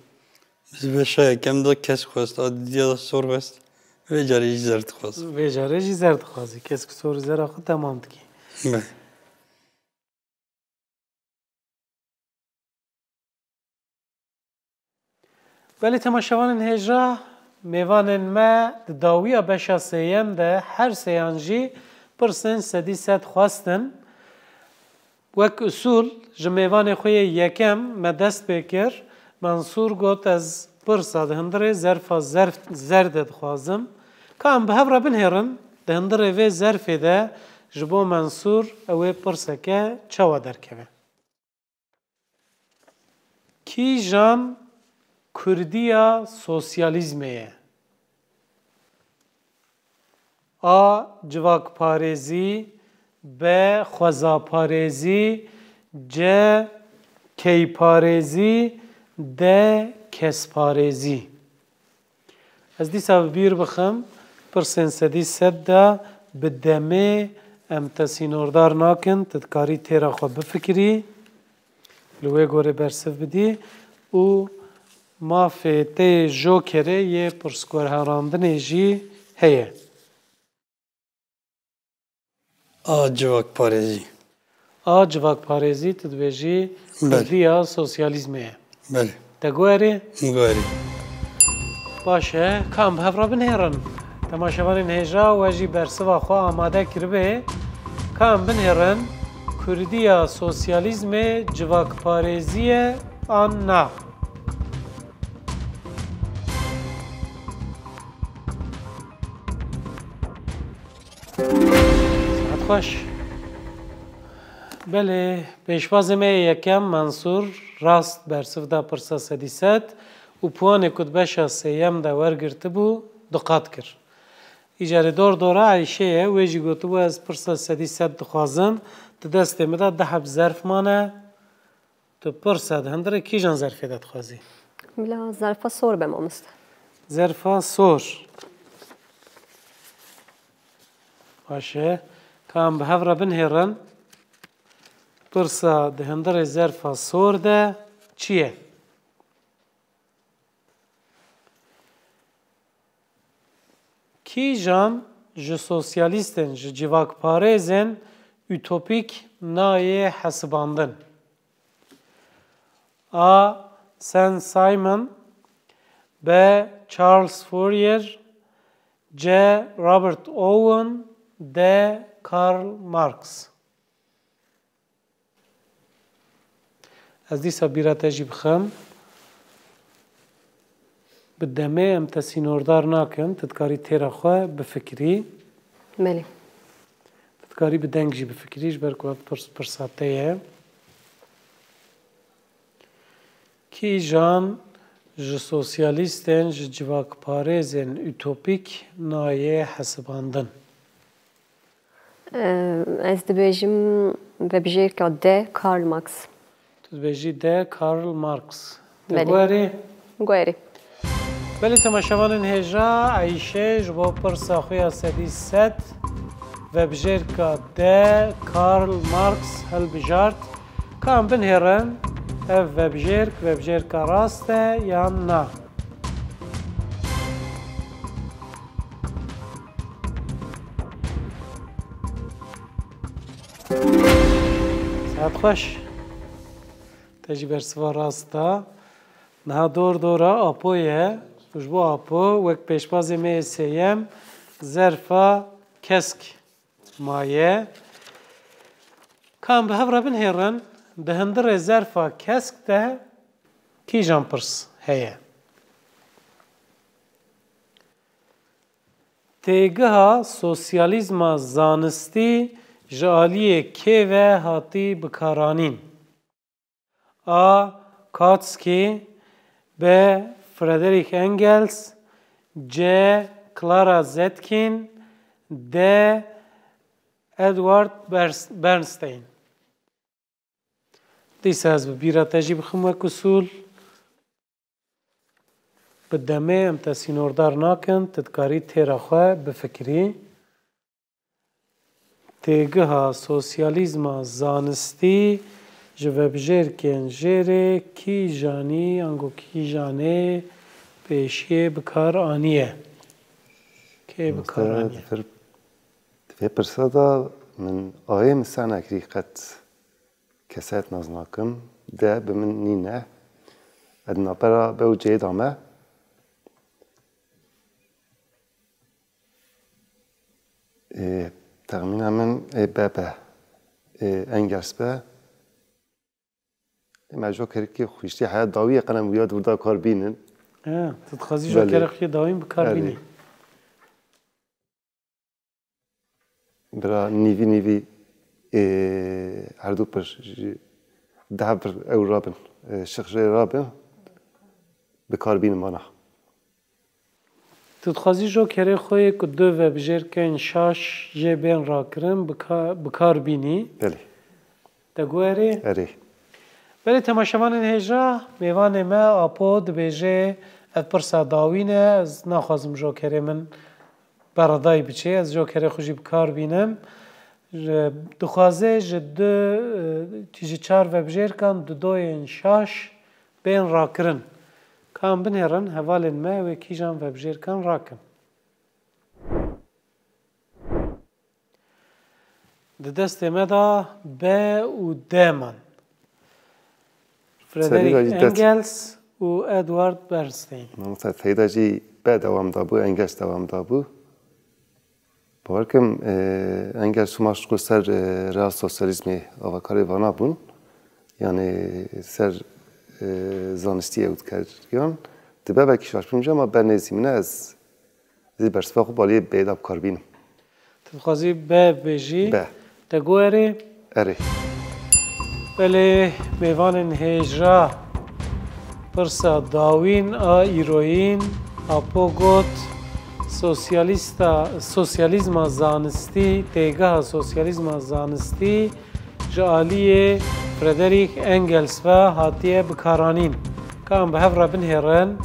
Ji beşa yekem de kesk xwest, a didiya de sor xwest. Vê carê jî zer dixwazim. Vê carê jî zer dixwazî. Kesk sor û zera xwe temam dikî. Be. Belê temaşevanên hêja, mêvanên me di dawiya beşa sêyem de her sêyan jî pirsên sedî sed xwestin. Wek usûl ji mêvanê xwe yê yekem me dest pê kir. Mansûr got, ez pirsa di hundirê zerfa zerf, zer de dixwazim. Ka em bi hev re binihêrin, di hundirê vê zerfê de ji bo Mansûr ew ê pirseke çawa derkeve? Kîjan kurdiya sosyalîzmê ye? A. Civakparêzî. B. Xwezaparêzî. C. Keyparêzî. D. Kesparêzî. Ez dîsa bi bîr bixim, pirsên sedî sed de bi demê Em te sînordar nakin, tu dikarî têra xwe bifikirî, li wê gorê bersiv bidî û mafê te yê jokerê yê pirsguherandinê jî heye. A civakparêzî. A civakparêzî, tu dibêjî Belê. Kurdiya sosyalîzmê ye. Belê. Te guherî? Guherî. Baş e, ka em bi hev re binihêrin. Temaşevanên hêja we jî bersiva xwe amade kiribê. Ka em binihêrin, Kurdiya sosyalîzmê civakparêzî ye an na? Saet xweş. Belê, pêşbazê me yê yekem Mensûr rast bersiv da pirsa sedî sed û puanê ku di beşa sêyem de wergirtibû, du qat kir. Îcarê dor dora Eyşe ye, wê jî gotibû, ez pirsa sedî sed dixwazim, di destê min de du heb zerf mane. Tu pirsa di hundirê kîjan zerfê de dixwazî? Bila zerfa sor be, mamoste. Zerfa sor. Baş e. Ka em bi hev re binihêrin. Pirsa di hundirê zerfa sor de çi ye? Kîjan ji sosyalîstên, ji civakparêzên utopîk nayê hesibandin? A. Saint-Simon. B. Charles Fourier. C. Robert Owen. D. Karl Marx. Ez dîsa bîra te jî bixim. Bi demê em te sînordar nakin, tu dikarî têra xwe bifikirî. Belê. Tu dikarî bi deng jî bifikirî, ji ber ku ev pirs, pirsa te ye. Kîjan ji sosyalîstên, ji civakparêzên utopîk nayê hesibandin? Ee, ez dibêjim vebijêrka D, Karl Marx. Tu dibêjî D, Karl Marx. Te Belê. guherî? Guherî. Belê, temaşevanên hêja, Eyşe ji bo pirsa xwe ya sedî sed vebijêrka D, Karl Marx hilbijart. Ka em binihêrin, ev vebijêrk, vebijêrka rast e yan na? Saet xweş. Te jî bersiva rast da. Niha dor dora Apo ye. Û ji bo Apo, wek pêşbazê me yê sêyem, zerfa kesk maye. Ka em bi hev re binihêrin, di hundirê zerfa kesk de kîjan pirs heye? Têgiha sosyalîzma zanistî ji aliyê kê ve hatî bikaranîn? A. Kautsky. B. Frederick Engels. C. Clara Zetkin. D. Edward Bers-, Bernstein. Dîsa ez bi bîra te jî bixim wek usûl. Bi demê em te sînordar nakin, tu dikarî têra xwe bifikirî. Têgiha sosyalîzma zanistî ji vebijêrkên jêrê kîjanî ango kîjanê pêşiyê bi kar aniye? Kê bi kar Mamoste, aniye? Di vê, di vê pirsa de min ayê min seh nekirî, qet kesayet nas nakim, de bi min nîne. Ez navbera B û C'yê dame. Ê, texmîna min ê B be. Ê, Engels be. Ê, me jokerkê xwiştî heya dawiyê qenem wiya di wirda kar bînin. Ha, tu dixwazî Belê. jokerê xwe yê dawîn bi kar Belê. bînî. Bira nîvî nîvî, ê, her du pir ji deh pir ew rabin, ê, şix jê rabin, bi kar bînin mana. Tu dixwazî jokerê xwe yê ku du vebijêrkên şaş jê bên rakirin bi ka-, bi kar bînî? Belê. Te guherî? Erê. Belê, temaşevanên hêja, mêvanê me Apo dibêje, ev pirsa dawîn e, ez naxwazim jokerê min beredayî biçê, ez jokerê xwe jî bi kar bînim. Ji, dixwaze ji du, e, ji çar vebijêrkan dudoyên şaş bên rakirin. Ka em binêrin, hevalên me wê kîjan vebijêrkan rakin. Di destê me de B û D man. Frederick Engels û Edward Bernstein. Mamosta, Seyda jî B dewam dabû, Engels dewam dabû. Bawer kim, e, Engels û Marx ku ser, e, real sosyalîzmê avakarê vana bûn. Yani ser, e, zanistî ew dikeriyan. Dibe belkî şaş bim jî, ama ber nêzî min e, ez zî bersiva xwe baliyê bê de bi kar bînim. Tu dixwazî B bêjî? B. Te got erê? Erê. Belê, mêvanên hêja pirsa dawîn a îroyîn, Apo got, sosyalîsta, sosyalîzma zanistî, têgeha sosyalîzma zanistî ji aliyê Frederick Engels ve hatiye bikaranîn. Ka em bi hev re binhêrin,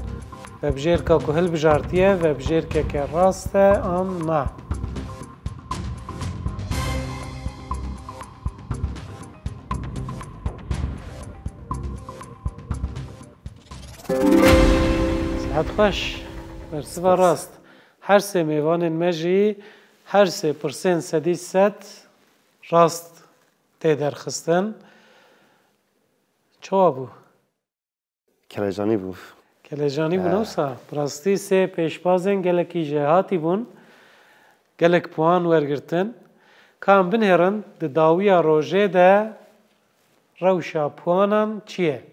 vebijêrka ku hilbijartiye, vebijêrkeke rast e an na? Sihet xweş. Bersiva rast. Her sê mêvanên me jî her sê pirsên sedî sed rast tê derxistin. Çawa bû? Kelecanî bû. Kelecanî bû. He. Ne wisa? Bi rastî sê pêşbazên gelekî jêhatî bûn. Gelek puan wergirtin. Ka em binêrin, di dawiya rojê de rewşa puanan çi ye?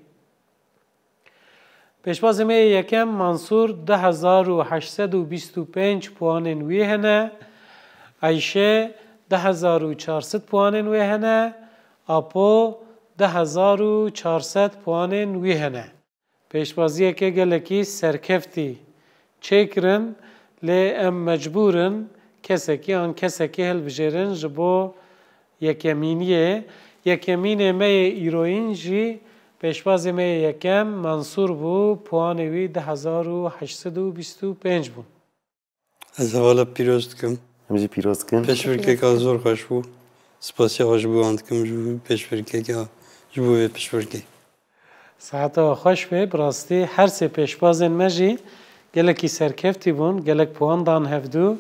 Pêşbazê me yê yekem Mansûr du hezar û heşt sed û bîst û pênc puanên wî hene. Eyşe du hezar û çar sed puanên wê hene. Apo du hezar û çar sed puanên wî hene. Pêşbaziyeke gelekî serkeftî çêkirin, lê em mecbûr in kesekî an kesekî hilbijêrin ji bo yekemîniyê. Yekemînê me yê îroyîn jî pêşbazê me yê yekem Mansûr bû, puanê wî du hezar û heşt sed û bîst û pênc bûn. Ez hevala pîroz dikim. Em jî pîroz dikin. Pêşbirkeka zor xweş bû. Spasiya xwe ji bo wan dikim, ji bo pêşbirkeka, ji bo vê pêşbirkê. Saeta we xweş be, bi rastî her sê pêşbazên me jî gelekî serkeftî bûn, gelek puan dan hevdû.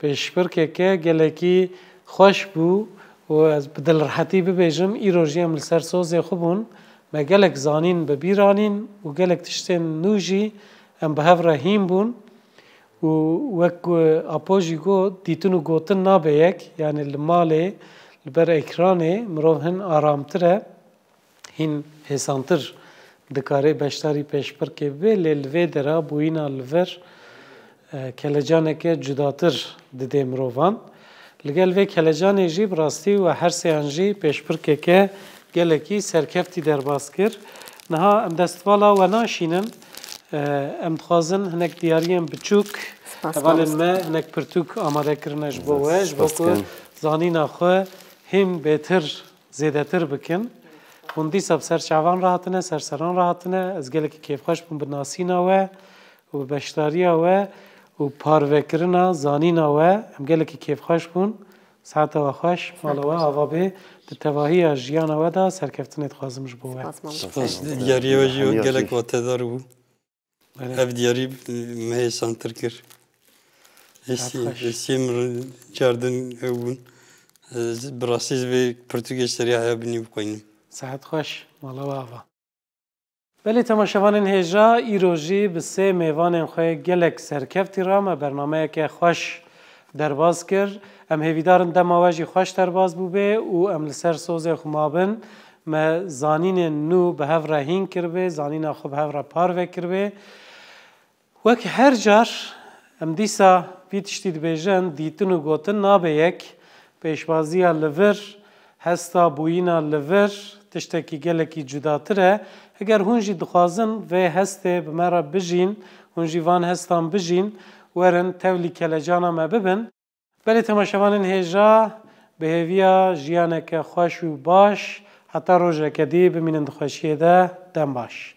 Pêşbirkeke gelekî xweş bû û ez bi dilrehetî bibêjim, îro jî em li ser sozê xwe bûn. Me gelek zanîn bi bîr anîn û gelek tiştên nû jî em bi hev re hîn bûn. Û wek ku Apo jî got, dîtin û gotin nabe yek, yanî li malê, li ber ekranê mirov hin aramtir e, hîn hêsantir dikare beşdarî pêşbirkê bibe, lê li vê dera bûyîna li vir, e, kelecaneke cudatir didê mirovan. Li gel vê kelecanê jî bi rastî we her sêyan jî pêşbirkeke gelekî serkeftî derbas kir. Niha em destvala we naşînin. E, em dixwazin hinek diyariyên biçûk, spas, hevalên me hinek pirtûk amade kirine ji bo we, ji bo ku zanîna xwe hîn bêtir, zêdetir bikin. Hûn dîsa bi ser çavan re hatine, ser seran re hatine. Ez gelekî kêfxweş bûm bi nasîna we û bi beşdariya we û parvekirina zanîna we. Em gelekî kêfxweş bûn. Saeta we xweş, mala we ava bê. Di tevahiya jiyana we de serkeftinê dixwazim ji bo we. Spas, mamoste. Spas, diyariya we jî gelek watedar bû. Belê. Ev diyarî me hêsantir kir. Hêsiyê, hêsiyê min cardin ew bûn. Ez bi rastî ji vê pirtûkê ji serî heya binî bixwînim. Saet xweş, mala we ava. Belê temaşevanên hêja, îro jî bi sê mêvanên xwe gelek serkeftî re me bernameyeke xweş derbas kir. Em hêvîdar in dema we jî xweş derbas bûbe û em li ser sozê xwe mabin. Me zanînên nû bi hev re hîn kiribe, zanîna xwe bi hev re parve kiribe. Wek her car, em dîsa vî tiştî dibêjin, dîtin û gotin nabe yek, pêşbaziya li vir, hesta bûyîna li vir, tiştekî gelekî cudatir e. Heger hûn jî dixwazin vê hestê bi me re bijîn, hûn jî van hestan bijîn, werin tevlî kelecana me bibin. Belê temaşevanên hêja, bi hêviya jiyaneke xweş û baş, heta rojeke dî bimînin di xweşiyê de, dem baş.